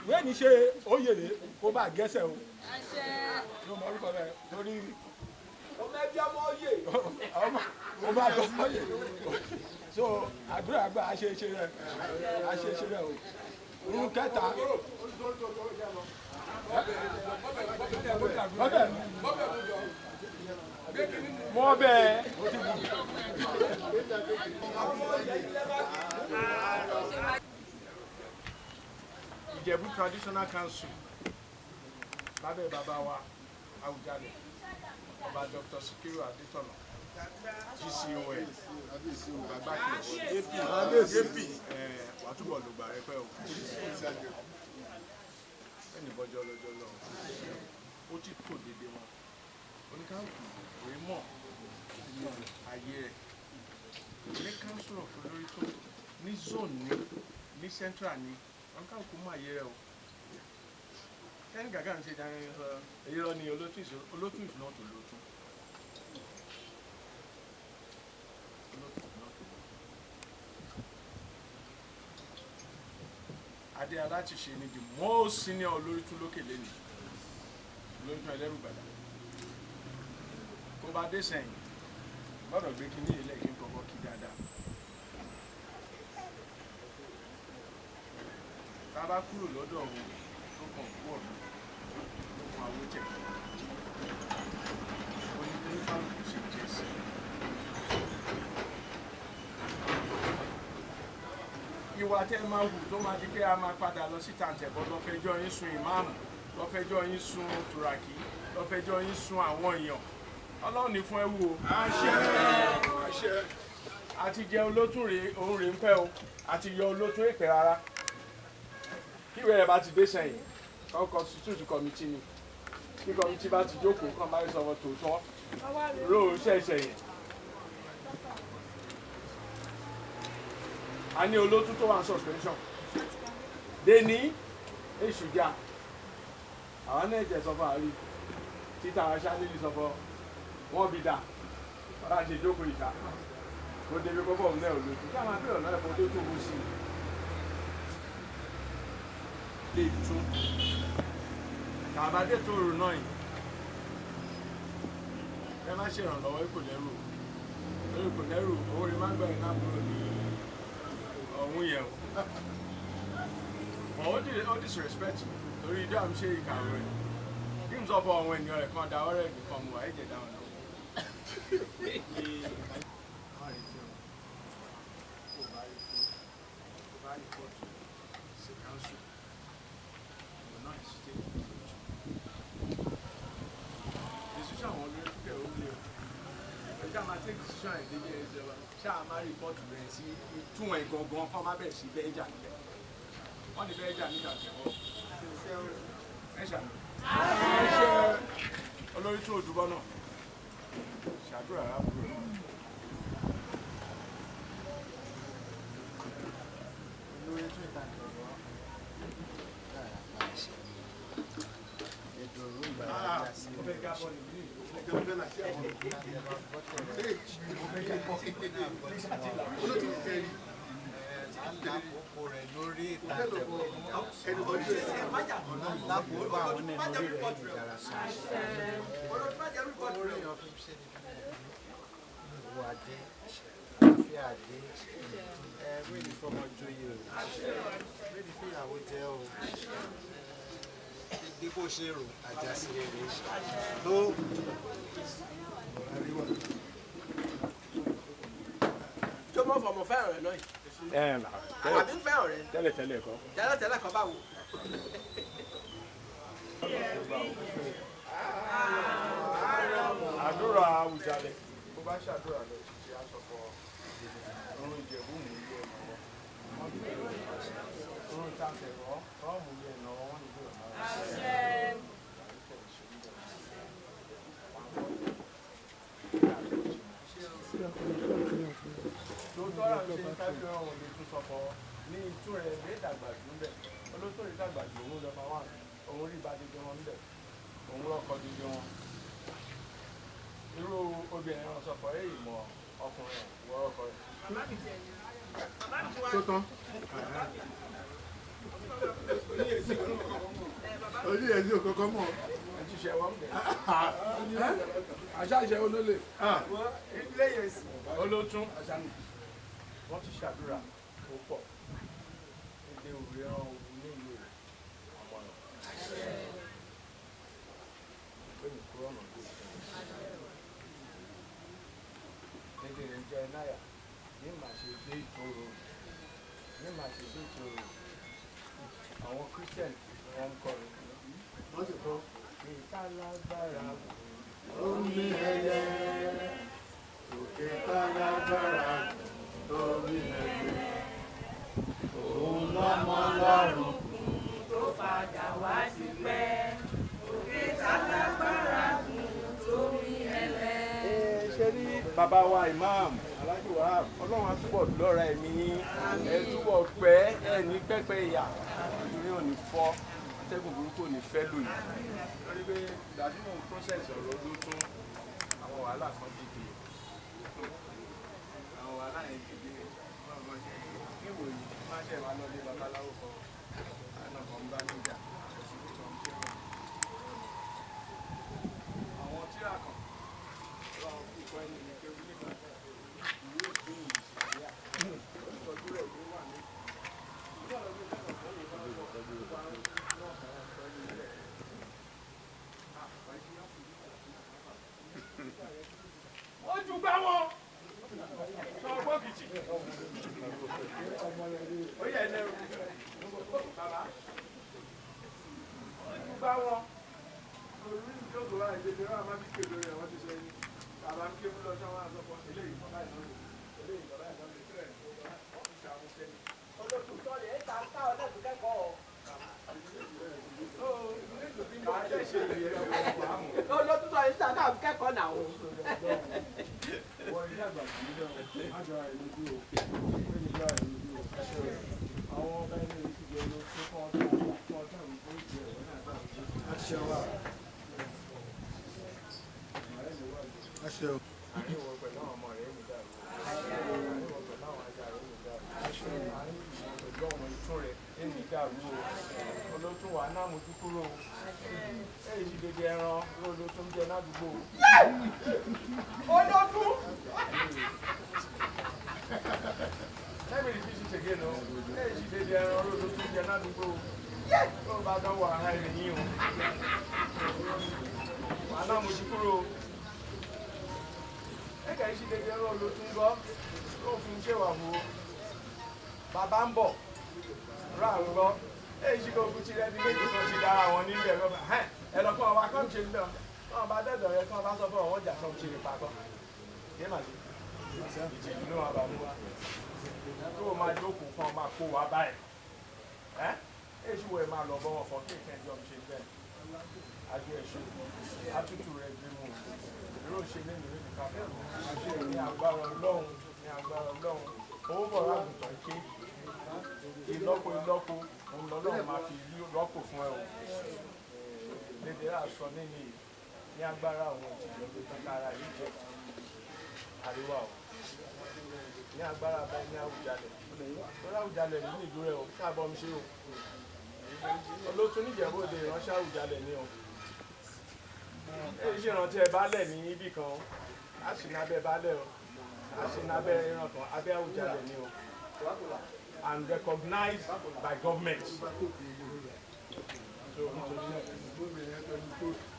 Wẹ́ẹ̀ ní ṣe oyèrè kó bá gẹ́sẹ̀ o. Yóò mọ orúkọ rẹ torí. Ọmọ ẹbí ọmọ oyè. Ọmọ ọmọ àgbà oyè. So àdúrà àgbà àṣeṣe rẹ àṣeṣe rẹ o. Orun kẹta. Bọ́bẹ̀ mọ́ bẹ́ẹ̀ o ti bù. Ìjẹ̀bú Traditional Council lábẹ́ bàbá wa Àwùjalẹ̀ ọba Dr. Sikiru Adétọ̀nà GCON Gbàgbàkejì AP wà túbọ̀ lògbà rẹ pẹ́ o ẹnì bọ́jọ́ lọ́jọ́ lọ ó ti tò dédé wọn oníkàlùkù òye mọ̀ ayé rẹ̀ ní council of olórí tó ní zone ní central ní oníkàlùkù mọ̀ ayé rẹ̀ o. Kẹ́ni gàgà ń ṣe dáná irọ́ ni olótú is not olótú. Olótú is not olótú. Adé Aláṣìṣe ni the most senior olórí tún lókè lẹ́nu olórí tún ẹlẹ́rù gbàdá. Kó bá dé sẹ́yìn gbọ́dọ̀ gbé kínní ilé kí n kọ́kọ́ kí dáadáa. Tá a bá kúrò lọ́dọ̀ òun tó kàn kú ọ̀nà ló kan àwọn jẹ oníkálukú sì jẹ sí i. Ìwà tẹ́ ẹ máa hù tó máa di pé a máa padà lọ sí tàǹtẹ̀bọ̀ lọ́fẹ̀jọ́ yín sun ìmáàmù lọ́fẹ̀jọ́ yín sun tùràkì lọ́fẹ̀jọ́ yín sun àwọn èèyàn Ọlọ́run ní fún ẹ wù o. Àṣẹ àṣẹ. Àti jẹ olótùn rèé òun rèé ń pẹ́ o àti yọ olótùn èpè rárá kí ìwé rẹ̀ bá ti dé sẹ́yìn kọ́ constitute committee ni kí committee bá ti jókòó kàn bá sọ̀rọ̀ tòótọ́ róò ṣẹ̀ṣẹ̀ yẹn. A ní olótú tó wà ní suspension deni èṣù jà àwọn náà jẹ sọfọ àárí títà aṣáájú sọfọ wọn bí dà wọn bá ṣe jókòó ìta kó débi kókó òun náà olótú kí àwọn abẹ́rẹ́ ọ̀nà ẹ̀fọ́ tó tó wú sí i lè tún tàbádé tó rò náà yìí ẹ má ṣe ìrànlọ́wọ́ kò lẹ́rù lórí kò lẹ́rù owó rẹ má gbà iná kúrò ní ọ̀hún yẹn o ó disrespect torí ìdí àmì ṣe ìkàwé rẹ kí n sọ fún àwọn ènìyàn rẹ kan dáwọ́ rẹ nìkan mu àìjẹ dáhùn náà. Ṣáà máa rìpọ́tù bẹ̀rẹ̀ sí tún ẹ̀ gangan kọ́ má bẹ̀rẹ̀ sí bẹ́ẹ̀ jà níbẹ̀ wọ́n ní bẹ́ẹ̀ jà níta tẹ̀wọ́ ẹ ṣàmì olórí tó òdúbọ náà ṣàdúrà rábúrò náà. Olórí tó ìta tẹ̀wọ́ lára pa àṣẹ ìdòrò ìgbà ajá sí lákòókò rẹ̀ lórí ìtàtẹ̀wọ̀ lákòókò àwọn náà lórí rẹ̀ ìjàrá sọ. Orí èèyàn fi ṣe ní ìwọ adé àlàáfíà adé ẹ wíìlì fọmọ joyè o wíìlì fìyàwó jẹ o bí kò ṣe rò àjàsí rere tó. Tó mọ̀ fọmọ fẹ́ràn rẹ̀ náà yìí. Àbí ń fẹ́ràn rẹ̀. Tẹ́lẹ̀ tẹ́lẹ̀ kọ́. Tẹ́lẹ̀ tẹ́lẹ̀ kọ́ báwo. Ààrẹ Àdúrà Àwùjalẹ̀ bó bá ṣàdúrà lọ ṣiṣẹ́ aṣọpọ̀ òun Ìjẹ̀bú mú ilé ẹ̀nà wọn. Òun ta tẹ̀rọ tọ́ mú ilé ẹ̀nà wọn nílé ọ̀nà wọn. Lóòótọ́ là ń ṣe káfíń ọ̀hún lè tún sọ̀kọ̀ ní itú rẹ̀ lè dàgbà jù ń bẹ̀. Olóòótọ́ lè dàgbà jù òun lọ́ba wà òun rí ìbádẹ́jọ́ wọn ń bẹ̀ òun lọ́kọ́ dídí wọn. Irú obìnrin wọn sọ̀kọ̀ èyí mọ ọkùnrin wọ́ọ́kọ rẹ̀. Tó tán. Orí èsì òkòkò mọ̀. Ẹ ti ṣe wọ́n bẹ̀. Àṣà ìṣe olólè. Olótún wọ́n ti ṣàdúrà tó pọ̀ èdè òwúrọ̀ òun ní ìlú rẹ̀ àmọ̀ràn pé ní kúrò ọ̀nà bí èdè rẹ̀ jẹ́ náírà ní màá ṣe dé ìtòrò ní màá ṣe dé ìtòrò àwọn Christian wọn ń kọrin Wọ́n sì kọ́. Ìtalágbára Omi ẹyẹ. Òkè tálágbára. Omi ẹyẹ. Òun lọ́mọ lọ́rùn tó padà wá sí pẹ́ òkè tálágbára gùn tómi ẹlẹ́. Ṣe rí bàbá wa imam Alhaji Wahab, Ọlọ́run á túbọ̀ lọ́ra ẹ̀mí yín, ẹ túbọ̀ pẹ́ ẹ ní pẹ́pẹ́ ìyà nítorí ò ní fọ́ atẹ́gùn burúkú ò ní fẹ́ lù yìí. Lórí pé ìgbà tí mò ń process ọ̀rọ̀ ọdún tún àwọn wàhálà kan dìde, àwọn wàhálà yẹn dìde níwòyí má ṣe wà lọ́lé babaláwo kan àná kan ń bá níjà àwọn tíra kan lọ́wọ́ kíkọ́ ẹni ní kéwú nípa ìwé òfin ìṣẹ̀lẹ̀ ìtọ́jú rẹ̀ ló wà ní. Ó ju gbá wọn sọ ọgbọ́n kìjì ó yẹ ẹlẹ́rù bàbá ó ju gbá wọn orí ìjókòó wa ìdèdè wa máa fi kéde rẹ̀ wọ́n ti sọ yìí bàbá ń kébú lọ sọ wọn àtọkọ eléyìí bàbá ìnáwó eléyìí bàbá ìnáwó wọ́n fi ṣàwọn sẹ́ni. Olótùtọ́ rẹ̀ ta ká ọlọ́dún kẹ́kọ̀ọ́. Olótùtọ́ rẹ̀ ta ká kẹ́kọ̀ọ́ náà o. Wọ́n ilé àgbà kì í lọ, má jọra rẹ̀ lójú o, pé ní jọra rẹ̀ lójú o. Àwọn ọba ilé ìtìjẹ ló tó fún ọdún fún ọdún àwọn tó jẹ ẹ̀rọ náà bá wọn. Àṣẹ wa. Àṣẹ o. Àárín ìwọ pẹ̀lú àwọn ọmọ rẹ̀ mi dàrú. Àárín ìwọ pẹ̀lú àwọn aya rẹ̀ mi dàrú. Àárín ìwọ pẹ̀lú àwọn ìtún rẹ̀ mi dàrú o. Olótún wà náà mojú kúrò o. Èyí ti dédé ẹran ló tún jẹ ládùúgbò o. Olótún. Let me repeat it again o. Èyí ti dédé ẹran ló tún jẹ ládùúgbò o. Tó bá dánwò ara ẹni yín o. Wà náà mojú kúrò o. Ẹ̀ka yìí ṣe dédé ẹran ló tún gbọ́. Tó fi ń ṣèwà wo. Bàbá ń bọ̀. Rà ń gbọ́. Èyí ṣe gbogbo ti rẹ́ni méjì kan ṣe dára wọn nílẹ̀ rọ́bà. Ẹ lọ fún ọba kọ́ ṣe ń bẹ̀ wọn bá dẹ̀dọ̀ rẹ kí wọ́n bá sọ fún ọwọ́ ìjà kan ṣe lè pakọ́. Yé màá ṣe. Ìtìjú ló máa bà mú wa. Kó o máa jókòó fún ọ máa kó wa báyìí. Ẹ́ èyí ṣe wo ẹ máa lọ bọ́ wọn fọ kí ìkẹ́ ìjọ ṣe bẹ́ẹ̀. Àjọ ẹ̀ṣọ́ àtútù rẹ̀ gbé mu. Èrò ṣe lẹ́nu lẹ́nu ká bẹ́ẹ̀ mọ̀. Àṣẹ ní agbára Ọlọ́run ní agbára Ọlọ́run. Owó bọ̀ lágùntàn ké. Ìlọ́po ìlọ́po òun lọ́lọ́run máa fi rọ́pò fún ẹ o. Lédè rà sọ nínú yìí ní agbára àwọn ìtìjọ́ tó tán kára yìí jẹ àríwá o. Ní agbára báyìí ní Àwùjalẹ̀. Lórí Àwùjalẹ̀ nínú ìlú rẹ o, káàbọ̀ mi ṣe o. Olótún níjẹ̀bú òde ìránṣẹ́ Àwùjalẹ̀ ni o. Èyí ṣe ìrántí ẹ baálẹ̀ ní ibì kan o. A sì ní abẹ́ baálẹ̀ o. A sì ní abẹ́ ìran kan, abẹ́ Àwùjalẹ̀ ni o. And recognized by government. So nítorí náà,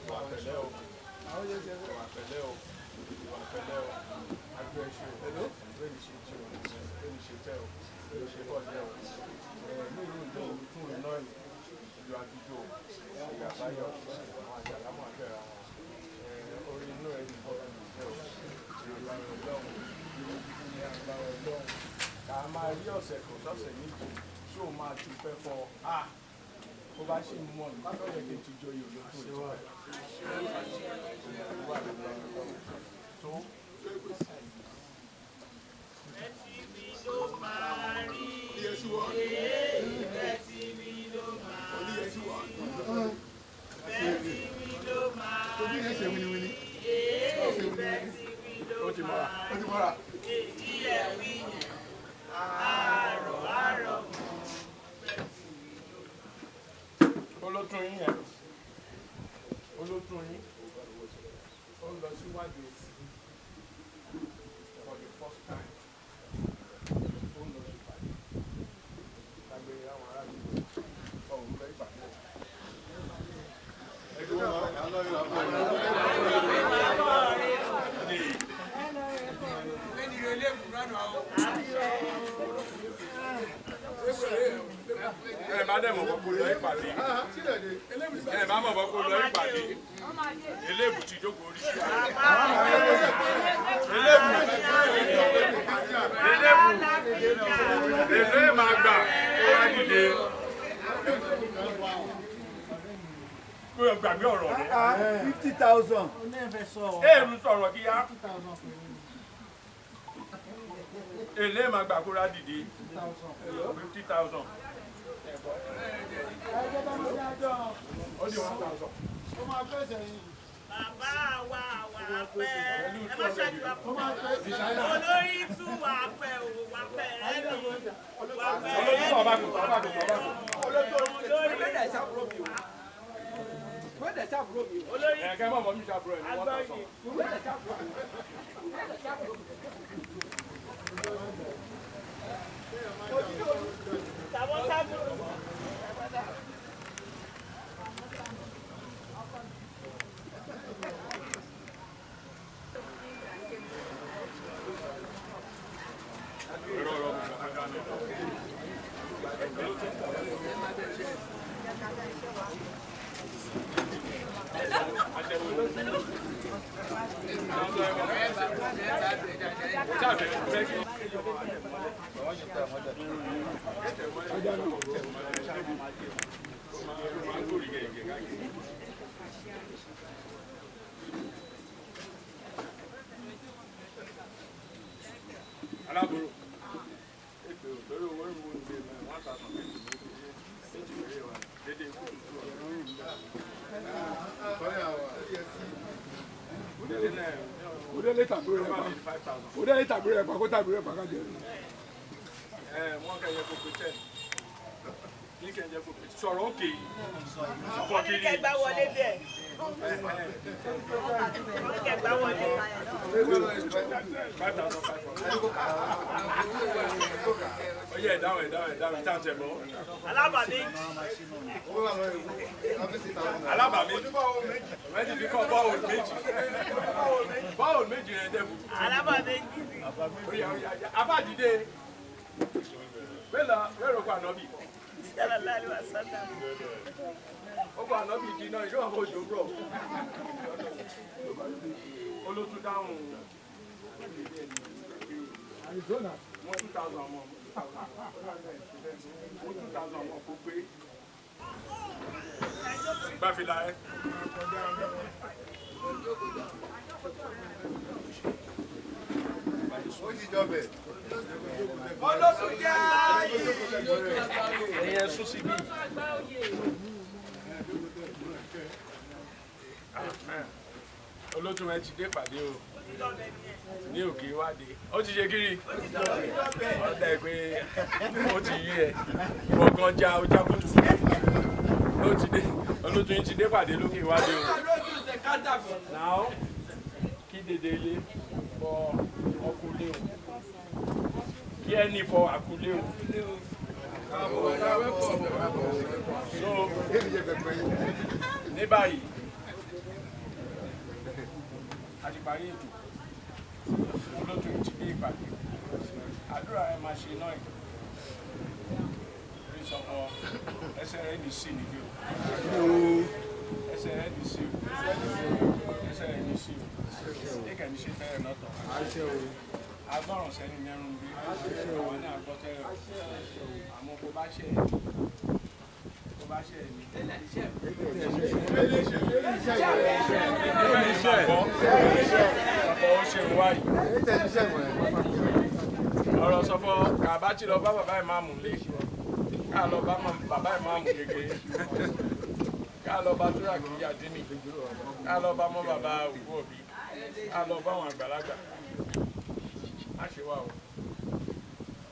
wà pẹ̀lẹ́ o. Wà pẹ̀lẹ́ o. Wà pẹ̀lẹ́ o. Agbó ẹṣin o. Lóyìn ṣe tí o. Lóyìn ṣe tẹ́ o. Lóyìn ṣe bọ̀ jẹ́ o. Ní ìlú ìjọ tún iná yìí. Ìlú Abidjan o. Ìyá Báyọ̀. Àwọn àjàlámọ̀ àbẹ̀rẹ̀ àwọn. Orí inú ẹ̀ ní bọ̀. Lágbára Ọlọ́run ká máa rí ọ̀sẹ̀ kan sọ̀sẹ̀ méjì ṣé o máa dúpẹ́ fọ a bó bá ṣe mọ̀ ní lọ́yẹ̀ kí n ti joyè olótùn tó. Ó ti mọ́ra. Ó ti mọ́ra. Olótùn yín yẹn, olótùn yín ó ń lọ síwájú for the first time, ó ń lọ sí ìpàdé lágbèrè àwọn aráàlú ọ̀hún lọ ìpàdé. Ẹ má dẹ̀ mọ̀ bọ́ kó lọ ìpàdé. Ẹ má mọ̀ bọ́ kó lọ ìpàdé. Eléèbù ti jókòó orí sí wa. Eléèbù eléèbù èlé máa gbà kó wá dìde. Kó o gbàgbé ọ̀rọ̀ rẹ. 50,000. Èèrú sọ̀rọ̀ kíá. Èlé máa gbà kó wá dìde. 50,000. Ó di 1,000. Bàbá wa wà pẹ́, ẹ má ṣàdúrà fún wa. Olórí tún wà pẹ́ o, wà pẹ́ ẹni, wà pẹ́ ẹni. Olótùn ọba kò ọba kò ọba kò. Olórí Ẹ̀kẹ́ mọ̀ mọ́ mi ṣàbúrò ẹ̀ ní 1,000. tàwọn sábúrò. Alábòrò èpè ò torí owó ìwò ń gbé mẹ́rin 1,000 méjì méjì péré wa dédé ikú Odele tàbí rẹ̀ pa. Odele tàbí rẹ̀ pa kó tàbí rẹ̀ pa ká jẹ. Ẹ wọ́n kẹ́ yẹ kó pé 10 kí kẹ́ yẹ kó pé sọ̀rọ̀ òkè yìí Wọ́n ní kẹ́ gbá wọlé bẹ́ẹ̀. Wọ́n ní kẹ́ gbá wọlé. 5,500. Ó yẹ ẹ̀dáhùn ẹ̀dáhùn ẹ̀dáhùn ìta tẹ̀ mọ́. Alábàámi. Alábàámi méjì fi kọ́ bọ́ọ̀lù méjì. Bọ́ọ̀lù méjì rẹ̀ dẹ́bù. Alábàámi. Ó yá ó yá ó yá abájídé. Wẹ́lọ wẹ́rọ kọ ànábì. Sallallahu alaihi wasallam. Ó kọ ànábì di iná ìṣó àwọn òjò rọ̀. Olótú dáhùn. Mo 2,000 ọmọ. Mo 2,000 ọmọ kó pé. Gbáfìlà ẹ. Ó ti jọbẹ̀. Olótùn jẹ́ ààyè. Ẹyẹ sún síbí. Olótùn ẹ ti dé pàdé o ní òkè ìwádìí ó ti ṣe kiri ó dà pé ó ti yí ẹ ìwọ gan já ó já kùtù ó ti dé Olótùn yín ti dé pàdé lókè ìwádìí o. Now kí dèdè ilé fọ ọkùnlé o kí ẹni fọ àkùlé o. So ní báyìí a ti parí ètò. Olótùn ti dé ìpàdé àdúrà ẹ máa ṣe náà rí sọmọ ẹsẹ̀ rẹ ní sí níbí o ẹsẹ̀ rẹ ní sí o ẹsẹ̀ rẹ ní sí o ní kẹ́ni ṣe fẹ́rẹ̀ lọ́tọ̀. Agbọ́ràn sẹ́ni mẹ́rún bí àwọn náà gbọ́ tẹ́lẹ̀ o. Àmọ́ kó bá ṣe ẹ̀ kó bá ṣe ẹ̀ ní. Ọ̀pọ̀ ó ṣe wáyé. Ọ̀rọ̀ sọ́fọ́ kàbá tí lọ bá bàbá ìmáàmù lé. Ká lọ bá bàbá ìmáàmù kékeré. Ká lọ bá Túràkì Àdínì. Ká lọ bá mọ́ bàbá òkú òbí. Ká lọ bá àwọn àgbàlagbà. Má ṣe wá o.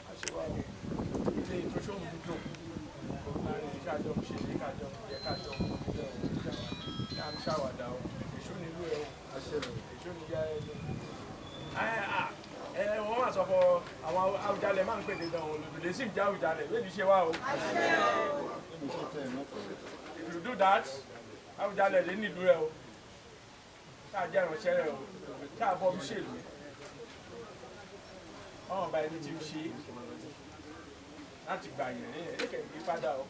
Má ṣe wá o. Ilé ìtúnṣe òun dùn. Láàrin iṣẹ́ àjọ ṣe ní kájọ jẹ kájọ ká ń ṣàwàdà o. Èṣù nílùú ẹ o. Èṣù níjà ẹ lọ. Ẹ wọ́n máa sọ fọ àwọn Awùjalẹ̀ máa ń pè dandan o. Lòdì sì ń jẹ́ Awùjalẹ̀ lóbi ṣe wá o. If you do that, Awùjalẹ̀ lè nílùú ẹ o. Ká jẹ́ ìránṣẹ́ rẹ o. Ká bọ́ bí ṣèlú. Ọ̀hún ọba ẹni tí ń ṣe láti gbà yẹn ní ẹ̀kẹ́ ìyípadà o.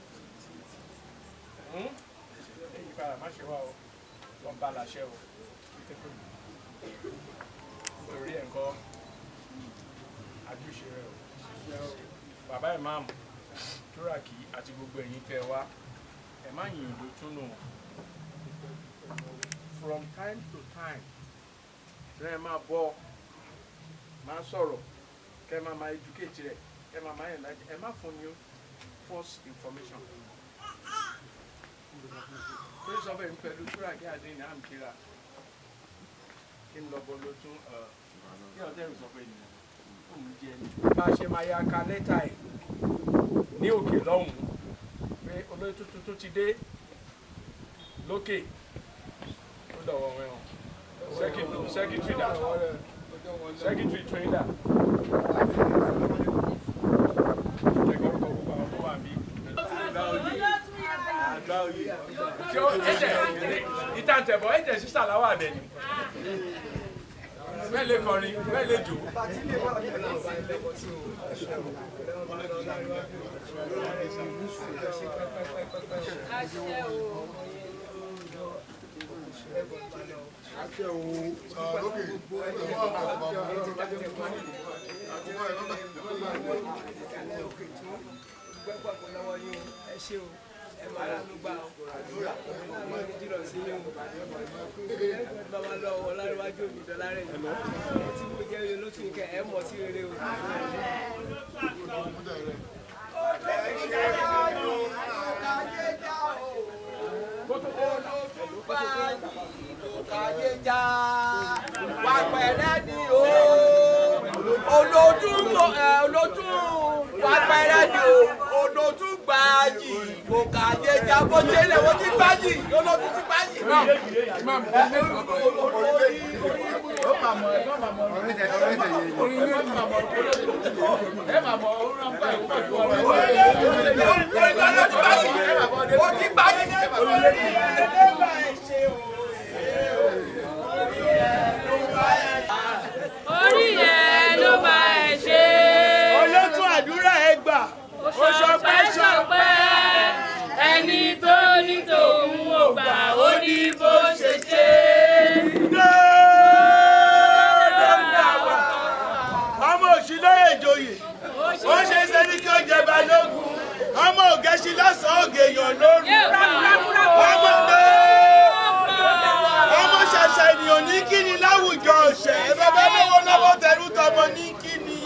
Ìyípadà má ṣe wá o. Wọ́n bá láṣẹ o. Torí ẹ̀ ń kọ́ àjùṣe rẹ o. Bàbá ìmáàmù Túràkì àti gbogbo ẹ̀yin tẹ́ wá, ẹ má yìn òdo túnú. From time to time, rẹ máa bọ́, máa sọ̀rọ̀, kẹ́ máa máa educate rẹ̀, kẹ́ máa máa enlighten, ẹ má fún ní false information. Torí sọ fẹ́ mi pẹ̀lú Túràkì Àdínì à ń kíra kí n lọ bọ́ ló tún kí ọ̀tẹ́rù sọ pé ènìyàn òun jẹ ní. Bá a ṣe máa ya ka lẹ́tà ẹ̀ ní òkè lọ́hùn-ún pé olóyè tuntun tó ti dé lókè ó dọ̀wọ́ wọn o. Secretary dà, secretary trainer. Kẹ̀kọ́ orúkọ gbogbo àwọn tó wà níbí. Ṣé ó ẹ̀jẹ̀ ìtàǹtẹ̀bọ̀ ẹ̀jẹ̀ sísà láwà dẹ̀ ni? Bẹ́ẹ̀ lè kọrin, bẹ́ẹ̀ lè jò. Ẹ ṣé o, ẹ máa rà ló gbà ó, ọmọ mi jìnnà sí yín o, bàbá lọ ọlárẹ̀wájú òní dọ́lárẹ̀ yìí tí mo jẹ́ olótú kẹ ẹ mọ̀ sí rere o. Wà pẹ̀lẹ́ ni o, olótú olótú wà pẹ̀lẹ́ ni o, olótú gbààyè kò kàyé já bó ṣe lè wọ́n ti gbààyè olótú ti gbààyè náà. Ó ti gbààyè. Orí ẹ ló bá ẹ ṣe. Olótú àdúrà ẹ gbà. Ó ṣọpẹ́ ṣọpẹ́, ẹni tó ní tòun ò gbà ó ní bó ṣe ṣe. Ọmọ òṣìlóyè ìjòyè, ó ṣe é ṣe ní kí ó jẹ balógun, ọmọ ògẹ́sí lọ́sàn-án ògè èèyàn lóru. Ọmọ ṣàṣà ènìyàn ní kíni láwùjọ ọ̀sẹ̀, bàbá lówó lọ́wọ́ tẹrú tọmọ ní kíni.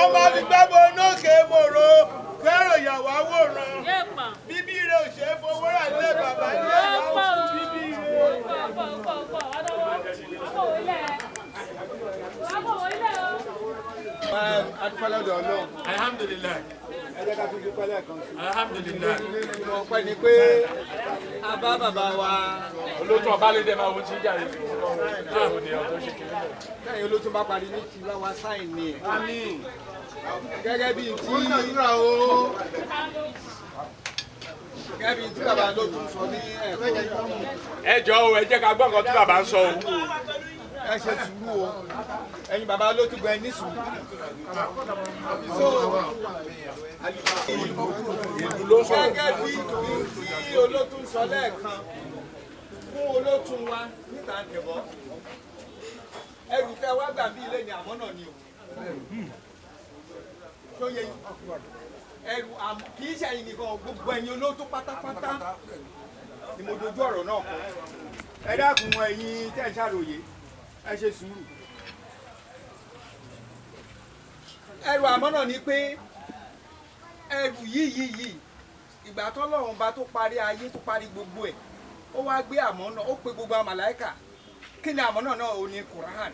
Ọmọ àfigbábo onókè mòro, kẹ́rò ìyàwó àwòrán. Bíbí rẹ̀ ò ṣe é fowó rà lé bàbá ní ẹ̀yà òkú bíbí rẹ̀. Adúpẹ́ lọ́dọ̀ Ọlọ́run. Alhamdulilayi. Ẹ jẹ́ ká tún dúpẹ́ lẹ́ẹ̀kan sí. Alhamdulilayi. Nínú ọpẹ́ ni pé a bá bàbá wa. Olótú ọba lédè máa wo ti ń jáde òde ọ̀tọ̀ ṣe kiri náà. Lẹ́yìn olótú bá parí ní ti bá wa sáìn ni. Àmín. Gẹ́gẹ́ bíi tí gẹ́gẹ́ bíi tí bàbá ló tún sọ ní ẹ̀kọ́. Ẹ jọ̀ọ́ o, ẹ jẹ́ ká gbọ́ nǹkan tí bàbá ń sọ o. Ẹ ṣe sùúrù o, ẹ̀yin bàbá ló tún gbẹ ní sùúrù. So Ìlú ló sọ̀rọ̀. Gẹ́gẹ́ bí tí olótú ń sọ lẹ́ẹ̀kan fún olótú wa níta ń tẹ̀bọ́. Ẹrù tẹ wá gbà bí ilé ni àmọ́ náà ni o. Tó yẹ ẹrù kì í ṣẹ̀yìn nìkan, gbogbo ẹ̀yin olóòtú pátápátá ni mo dojú ọ̀rọ̀ náà kọ. Ẹ dákun ẹ̀yin tẹ́ ẹ ṣàròyé, ẹ ṣe sùúrù. Ẹrù àmọ́ náà ni pé ẹrù yìí ìgbà tọ́lọ́run bá tó parí ayé tó parí gbogbo ẹ̀, ó wá gbé àmọ́ náà, ó pe gbogbo àwọn màláìkà. Kí ni àmọ́ náà náà? Ó ní Quran,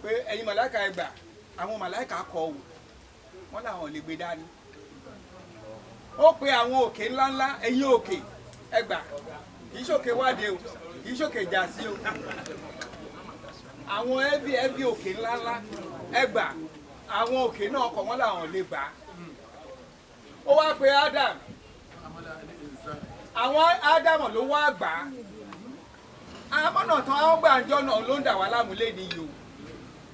pé ẹ̀yin màláìkà ẹ gbà. Àwọn màláìkà kọ̀ wò, wọ́n làwọn lè gbé dání. Ó pe àwọn òkè ńláńlá, ẹ̀yin òkè ẹ gbà. Kì í ṣòkè wádìí o, kì í ṣòkè jà sí o, àwọn ẹbí òkè ńláńlá ẹ gbà. Àwọn òkè náà kọ̀, wọ́n làwọn lè gbà. Ó wá pe Adam, àwọn Ádámọ̀ ló wá gbà á. Àmọ́nà tán àwọn gbàǹjọ́ náà ló ń dà wá láàmú léni yìí o.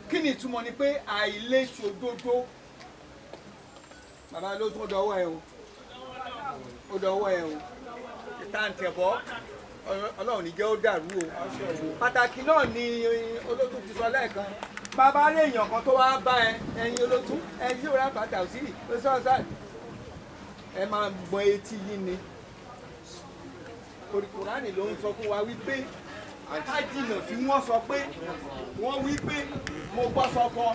Kí ni ìtumọ̀ ni pé àìlèṣòdodo? Bàbá ló tún dọwọ́ ẹ o, ó dọwọ́ ẹ o. Ìtàǹtẹ̀bọ́ Ọlọ́run ní jẹ́ ó dàrú o. Pàtàkì náà ni olótú ti sọ lẹ́ẹ̀kan. Bàbá rí èèyàn kan tó wá bá ẹ, ẹ̀yin olótú, ẹ̀yin yóò rà bàtà òsírì ó sọ̀ọ́sà, ẹ máa gbọ́n etí yín ni. Torí Kùránì ló ń sọ fún wa wípé ká jìnnà sí wọ́n sọ pé wọ́n wí pé mo gbọ́ sọkọ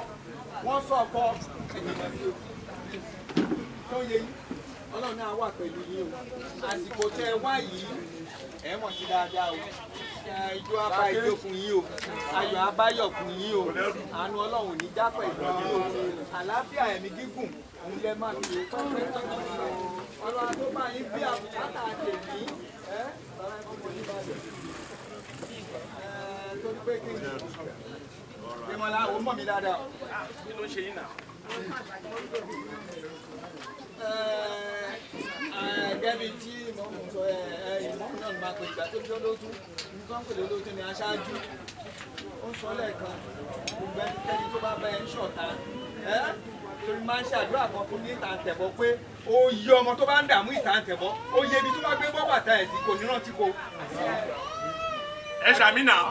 wọ́n sọkọ, ẹ jìnnà sí o. Tó yẹ yín, Ọlọ́run náà wà pẹ̀lú yín o. Àsìkò tẹ́ ẹ wá yìí, ẹ mọ̀ sí dáadáa o. Ijó abá ijó fún yín o, ayọ̀ abáyọ̀ fún yín o, àánú Ọlọ́run ò ní já pẹ̀lú yín o. Àlàáfíà, ẹ̀mí gígùn òun lẹ máa fi pẹ́pẹ́pẹ́. Ọlọ́run tó bá yín bí àbùkátà tèmi ẹ́ bàbá ẹ̀ mọ̀ ní balẹ̀ ẹ̀ torí pé kí ni Ìmọ̀lá ò mọ̀ mí dáadáa. Kí ló ń ṣe yín náà? Gẹ́bí tí ìmọ̀ọ́mù sọ, ìmọ̀ọ́mù náà máa pè ìgbà tó jọ́ lótú, nǹkan pèlè lótú ni aṣáájú. Ó sọ lẹ́ẹ̀kan, gbogbo ẹnikẹ́ni tó bá bá ẹ ń ṣọ̀tá ẹ́, torí máa ń ṣàdúrà kan fún ní ìtàǹtẹ̀bọ̀ pé ó yẹ ọmọ tó bá ń dààmú ìtàǹtẹ̀bọ̀, ó yẹ ibi tó bá gbé bọ́ bàtà ẹ̀ sí kò ní rántí ko. Ẹ ṣàmì náà.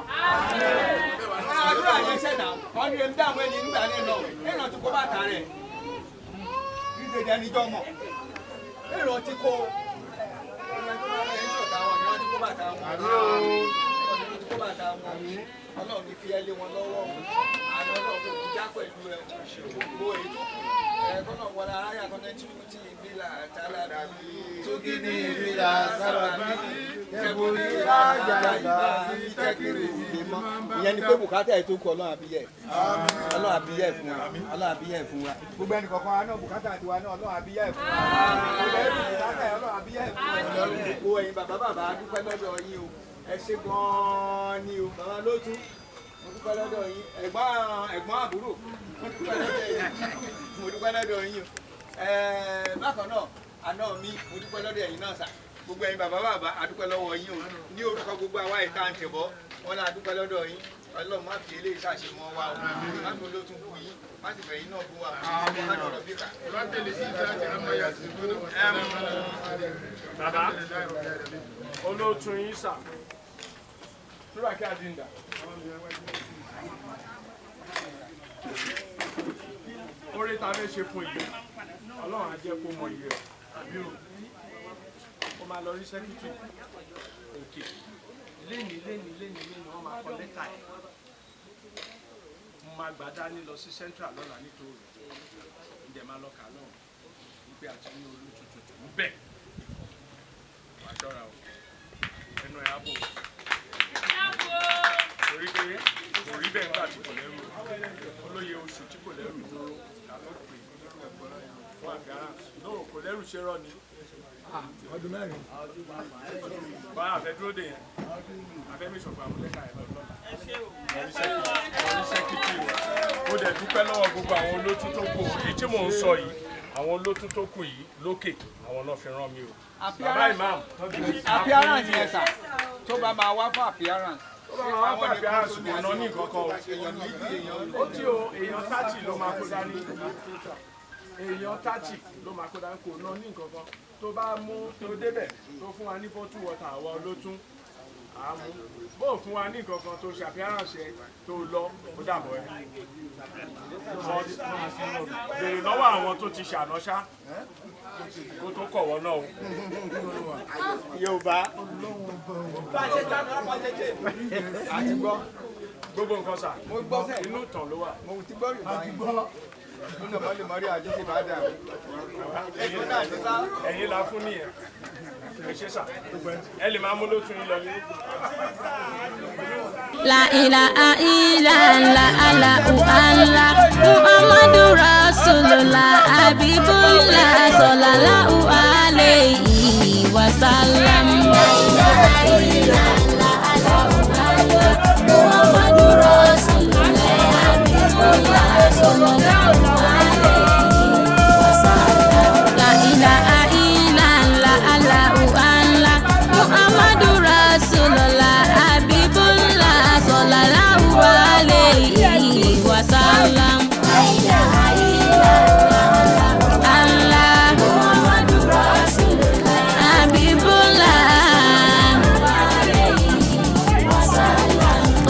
Àdúrà yẹn ṣẹ̀dá wọ́n ní ẹni dààmú ẹni nígbà náà náà ẹ̀rọ tí kò bàtà rẹ̀ dídèdè ẹni jọ mọ̀ ẹ̀rọ tí kò ẹni tó bá bá ẹ ń ṣọ̀tá wọn ni wọ́n ti kó bàtà wọn, wọ́n ti kó bàtà wọn. Ọlọ́run ní fi ẹ lé wọn lọ́wọ́, àná Ọlọ́run kò ní já pẹ̀lú ẹ. Gbogbo èyí tó kù ẹ kọ́nà wọlé aráyà kọ́nà tí ó ti ìbílà tálá bí tókì ní ìbílà sábà bí tẹ̀bùrí láyà ìbá tẹ́kìrì ìmọ̀. Ìyẹn ni pé bùkátà ẹ̀ tó kù, Ọlọ́run àbíyẹ̀, Ọlọ́run àbíyẹ̀ fún wa, Ọlọ́run àbíyẹ̀ fún wa. Gbogbo ẹnì kọ̀ọ̀kan wa náà, bùkátà tiwa náà, Ọlọ́run àbíyẹ̀ fún wa. Gbogbo ẹnì bùkátà ẹ̀, Ọlọ́run àbíyẹ̀ fún wa. Gbogbo ẹ̀yin bàbá bàbá, dúpẹ́ lọ́dọ̀ yín o, ẹ ṣé gan-an ni o. Bàbá lótú, mo dúpẹ́ lọ́dọ̀ yín. Ẹ̀gbọ́n ẹ̀gbọ́n àbúrò, mo dúpẹ́ lọ́dọ̀ yín, mo dúpẹ́ lọ́dọ̀ yín o. Bákan náà, àná mi, mo dúpẹ́ lọ́dọ̀ ẹ̀yin náà sà. Gbogbo ẹ̀yin bàbá bàbá, a dúpẹ́ lọ́wọ́ yín o. Ní orúkọ gbogbo àwa ìta ń tẹ̀bọ́ wọn náà, a dúpẹ́ lọ́dọ̀ yín. Ọlọ́run má fi eléyìí ṣàṣemọ́ wa o, má fi olótún kú yín, má sì fẹ̀yìn náà bú wa o. Má dọ̀rọ̀ bí kà. Bàbá olóòtú yín sà, Túràkì Àdìndà. Orí ta fẹ́ ṣe fún yìí, Ọlọ́run á jẹ́ kó mọ iye rẹ̀. Àbí o? Ó máa lọ rí secretary òkè. Léni léni léni léni wọ́n máa kọ lẹ́tà ẹ̀. Mo máa gbà dání lọ sí central lọ́la nítorí ǹjẹ́ máa lọ kà lọ́hùn wípé àti ní olú tuntun tó ń bẹ̀. Wàá ṣọ́ra o, ẹnu ẹ̀ á bò ó, torí pé kò rí bẹ́ẹ̀ nígbà tí kò lẹ́rù olóye oṣù tí kò lẹ́rù dúró ta ló pè fún appearance náà kò lẹ́rù ṣe rọ́ ni. Ọdún 4. Bá a fẹ́ dúró dè yẹn, a fẹ́ mi sọ̀gbà àwọn lẹ́tà ẹ̀ lọ lọ́la lórí secretary o. Mo dẹ̀ dúpẹ́ lọ́wọ́ gbogbo àwọn olótú tó kù. Èyí tí mò ń sọ yìí, àwọn olótú tó kù yìí lókè, àwọn náà fi rán mi o. Bàbá imam. Appearance yẹn sà, tó bá máa wá fún appearance. Tó bá máa wá fún appearance, kò ná ní nǹkan kan o. Èèyàn méjì, èèyàn Ó tí o, èèyàn 30 ló máa kó dání, èèyàn 30 ló máa kó dání, kò ná ní nǹkan kan. Tó bá mú tó débẹ̀, tó fún wa ní bottle water, àwa olótún Àmú bó fún wa ní nǹkan kan tó ṣàfihàn ṣe tó lọ, ó dàbọ̀ ẹ́. Béèrè lọ́wọ́ àwọn tó ti ṣànáṣá kó tó kọ̀wọ́ náà o. Yorùbá àti gbọ́ gbogbo nǹkan sà, inú ìtàn ló wà. Mo ti gbọ́ Yorùbá yìí. Nínú ọmọ lè mọ rí àjọ sí bá dà. Ẹ̀yin la fún nìyẹn. Ẹ ṣe sà, ẹ lè máa mú lótú yín lọ ní. La ilaha illallah, Allahu Allah, Muhammadu Rasulullah, Habibullah, sallallahu alayhi wa sallam. La ilaha illallah, Allahu Allah, Muhammadu Rasulullah, Habibullah, sallallahu alayhi wa sallam. La ilaha illallah, Allahu Allah, Muhammadu Rasulullah, Habibullah, sallallahu alayhi wa sallam. La ilaha illallah, Allah, Muhammadu Rasulullah, Habibullah,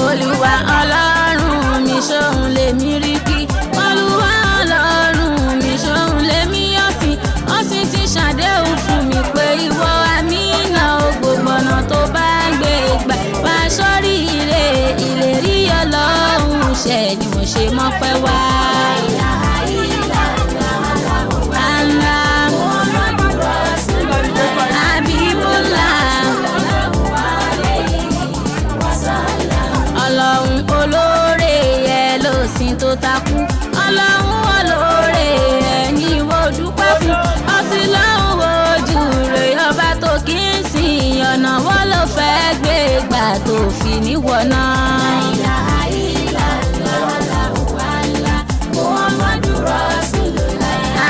Olúwa Ọlọ́run mi ṣóhun lèmi rí kí. Olúwa Ọlọ́run mi ṣóhun lèmi ọ̀sìn. Ó sì ti ṣàdéhùn fún mi pé ìwọ àmínà o, gbogbo ọ̀nà tó bá gbé gbà wá sórí ire, ìlérí Ọlọ́run ṣẹ ni mo ṣe mọ́pẹ́ wá. Allah, Habibullah. Ọlọ́run olóore ẹ ló sìn tó takú. Ọlọ́run olóore ẹ ní ìwọ dúpẹ́ fún. Ọsìn lọ́hùn ojú rẹ̀ ọba tó kí ń sìn, ọ̀nà wọ́n ló fẹ́ gbé gbà tó fi níwọ̀nà.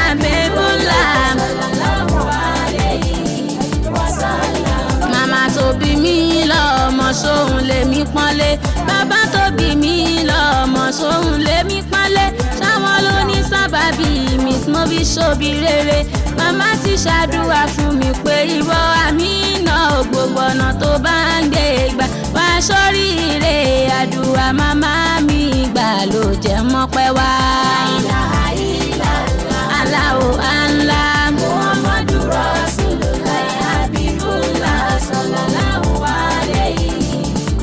Habibullah. Màmá tó bí mi lọ́mọ sóhun lèmi pọ́nlé. Bàbá tó bí mi lọ́mọ sóhun lèmi pọ́nlé. Ṣáwọn ló ní sábàbí mi tí mo fi ṣòbí rere. Màmá ti ṣàdúrà fún mi pé ìwọ àmínà o, gbogbo ọ̀nà tó bá ń gbé gbà wá sórí ire, àdúrà màmá mi gbà ló jẹ́ mọ́pẹ́ wá. Allahu Allah, Muhammadu Rasulullah, Habibullah, sallallahu alayhi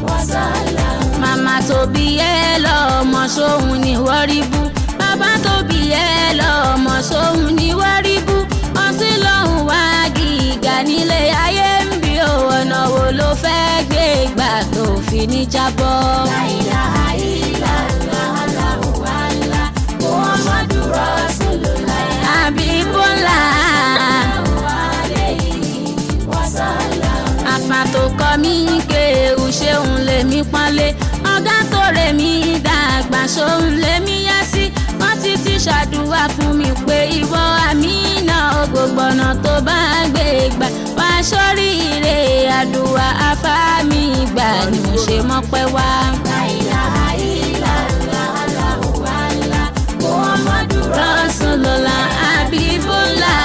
wa sallam. Màmá tó bí ẹ lọ́mọ sóhun ni wọ́n rí bú. Bàbá tó bí ẹ lọ́mọ sóhun ni wọ́n rí bú. Ọsìn lọ́hùn wá gíga nílé ayé ń bí o, ọ̀nà wo ló fẹ́ gbé gbà tó fi ní jábọ́. La ilaha illallah, Allahu Allah, Muhammadu Rasulullah, Habibullah. Àfà tó kọ́ mi kéwù ṣéun lèmi pọ́nlé. Ọ̀gá tó rè mí dàgbà ṣóun lèmi yá sí. Wọ́n ti ti ṣàdúrà fún mi pé ìwọ àmínà o, gbogbo ọ̀nà tó bá gbé gbà wá sórí ire, àdúrà afá mi gbà ni mo ṣe mọ́pẹ́ wá. La ilaha illallah, Allahu Allah, Muhammadu Rasulullah, Habibullah.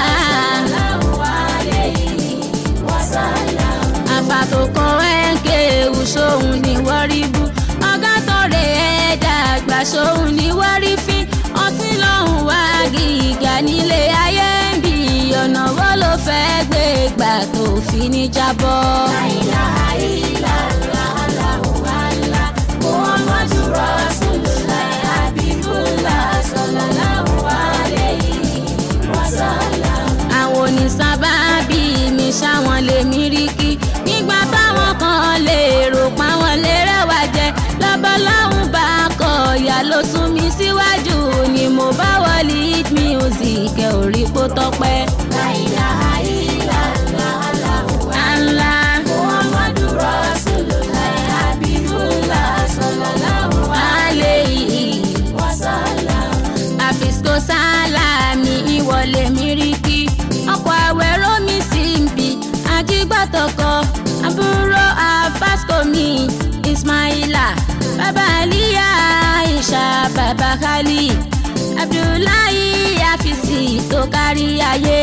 Àfà tó kọ́ ẹ́ kéwù sóhun ni wọ́n rí bú. Ọ̀gá tó rè ẹ́ dàgbà sóhun ni wọ́n rí fín. Ọtí lọ́hùn wá gíga nílé ayé ń bí, ọ̀nà wo ló fẹ́ gbé gbà tó fi ní jábọ́. La ilaha illallah, Allahu Allah, Muhammadu Rasulullah, Habibullah, sallallahu alayhi wa sallam. Àwọn onísábàbí mi ṣáwọn lèmi rí kí. Nígbà táwọn kan lè rò páwọn lè rẹwà jẹ, lọ́bọ̀lọ́hún bá kọ ìyá ló sún mi síwájú ni mo bá wọ lead music ẹ ò rí kó tọpẹ́. La ilaha illallah, Allahu Allah, Muhammadu Rasulullah, Habibullah, sallallahu alayhi wa sallam. Àfisco sálámì ìwọlé mi rí kí. Ọkọ̀ àwẹ̀rọ mi sì ń bì, ajígbàtọ̀kọ àbúrò àfàsco mi Ismaila, bàbá Aliya, Aisha, bàbá Khali, Abdullahi Afisi tó kárí ayé.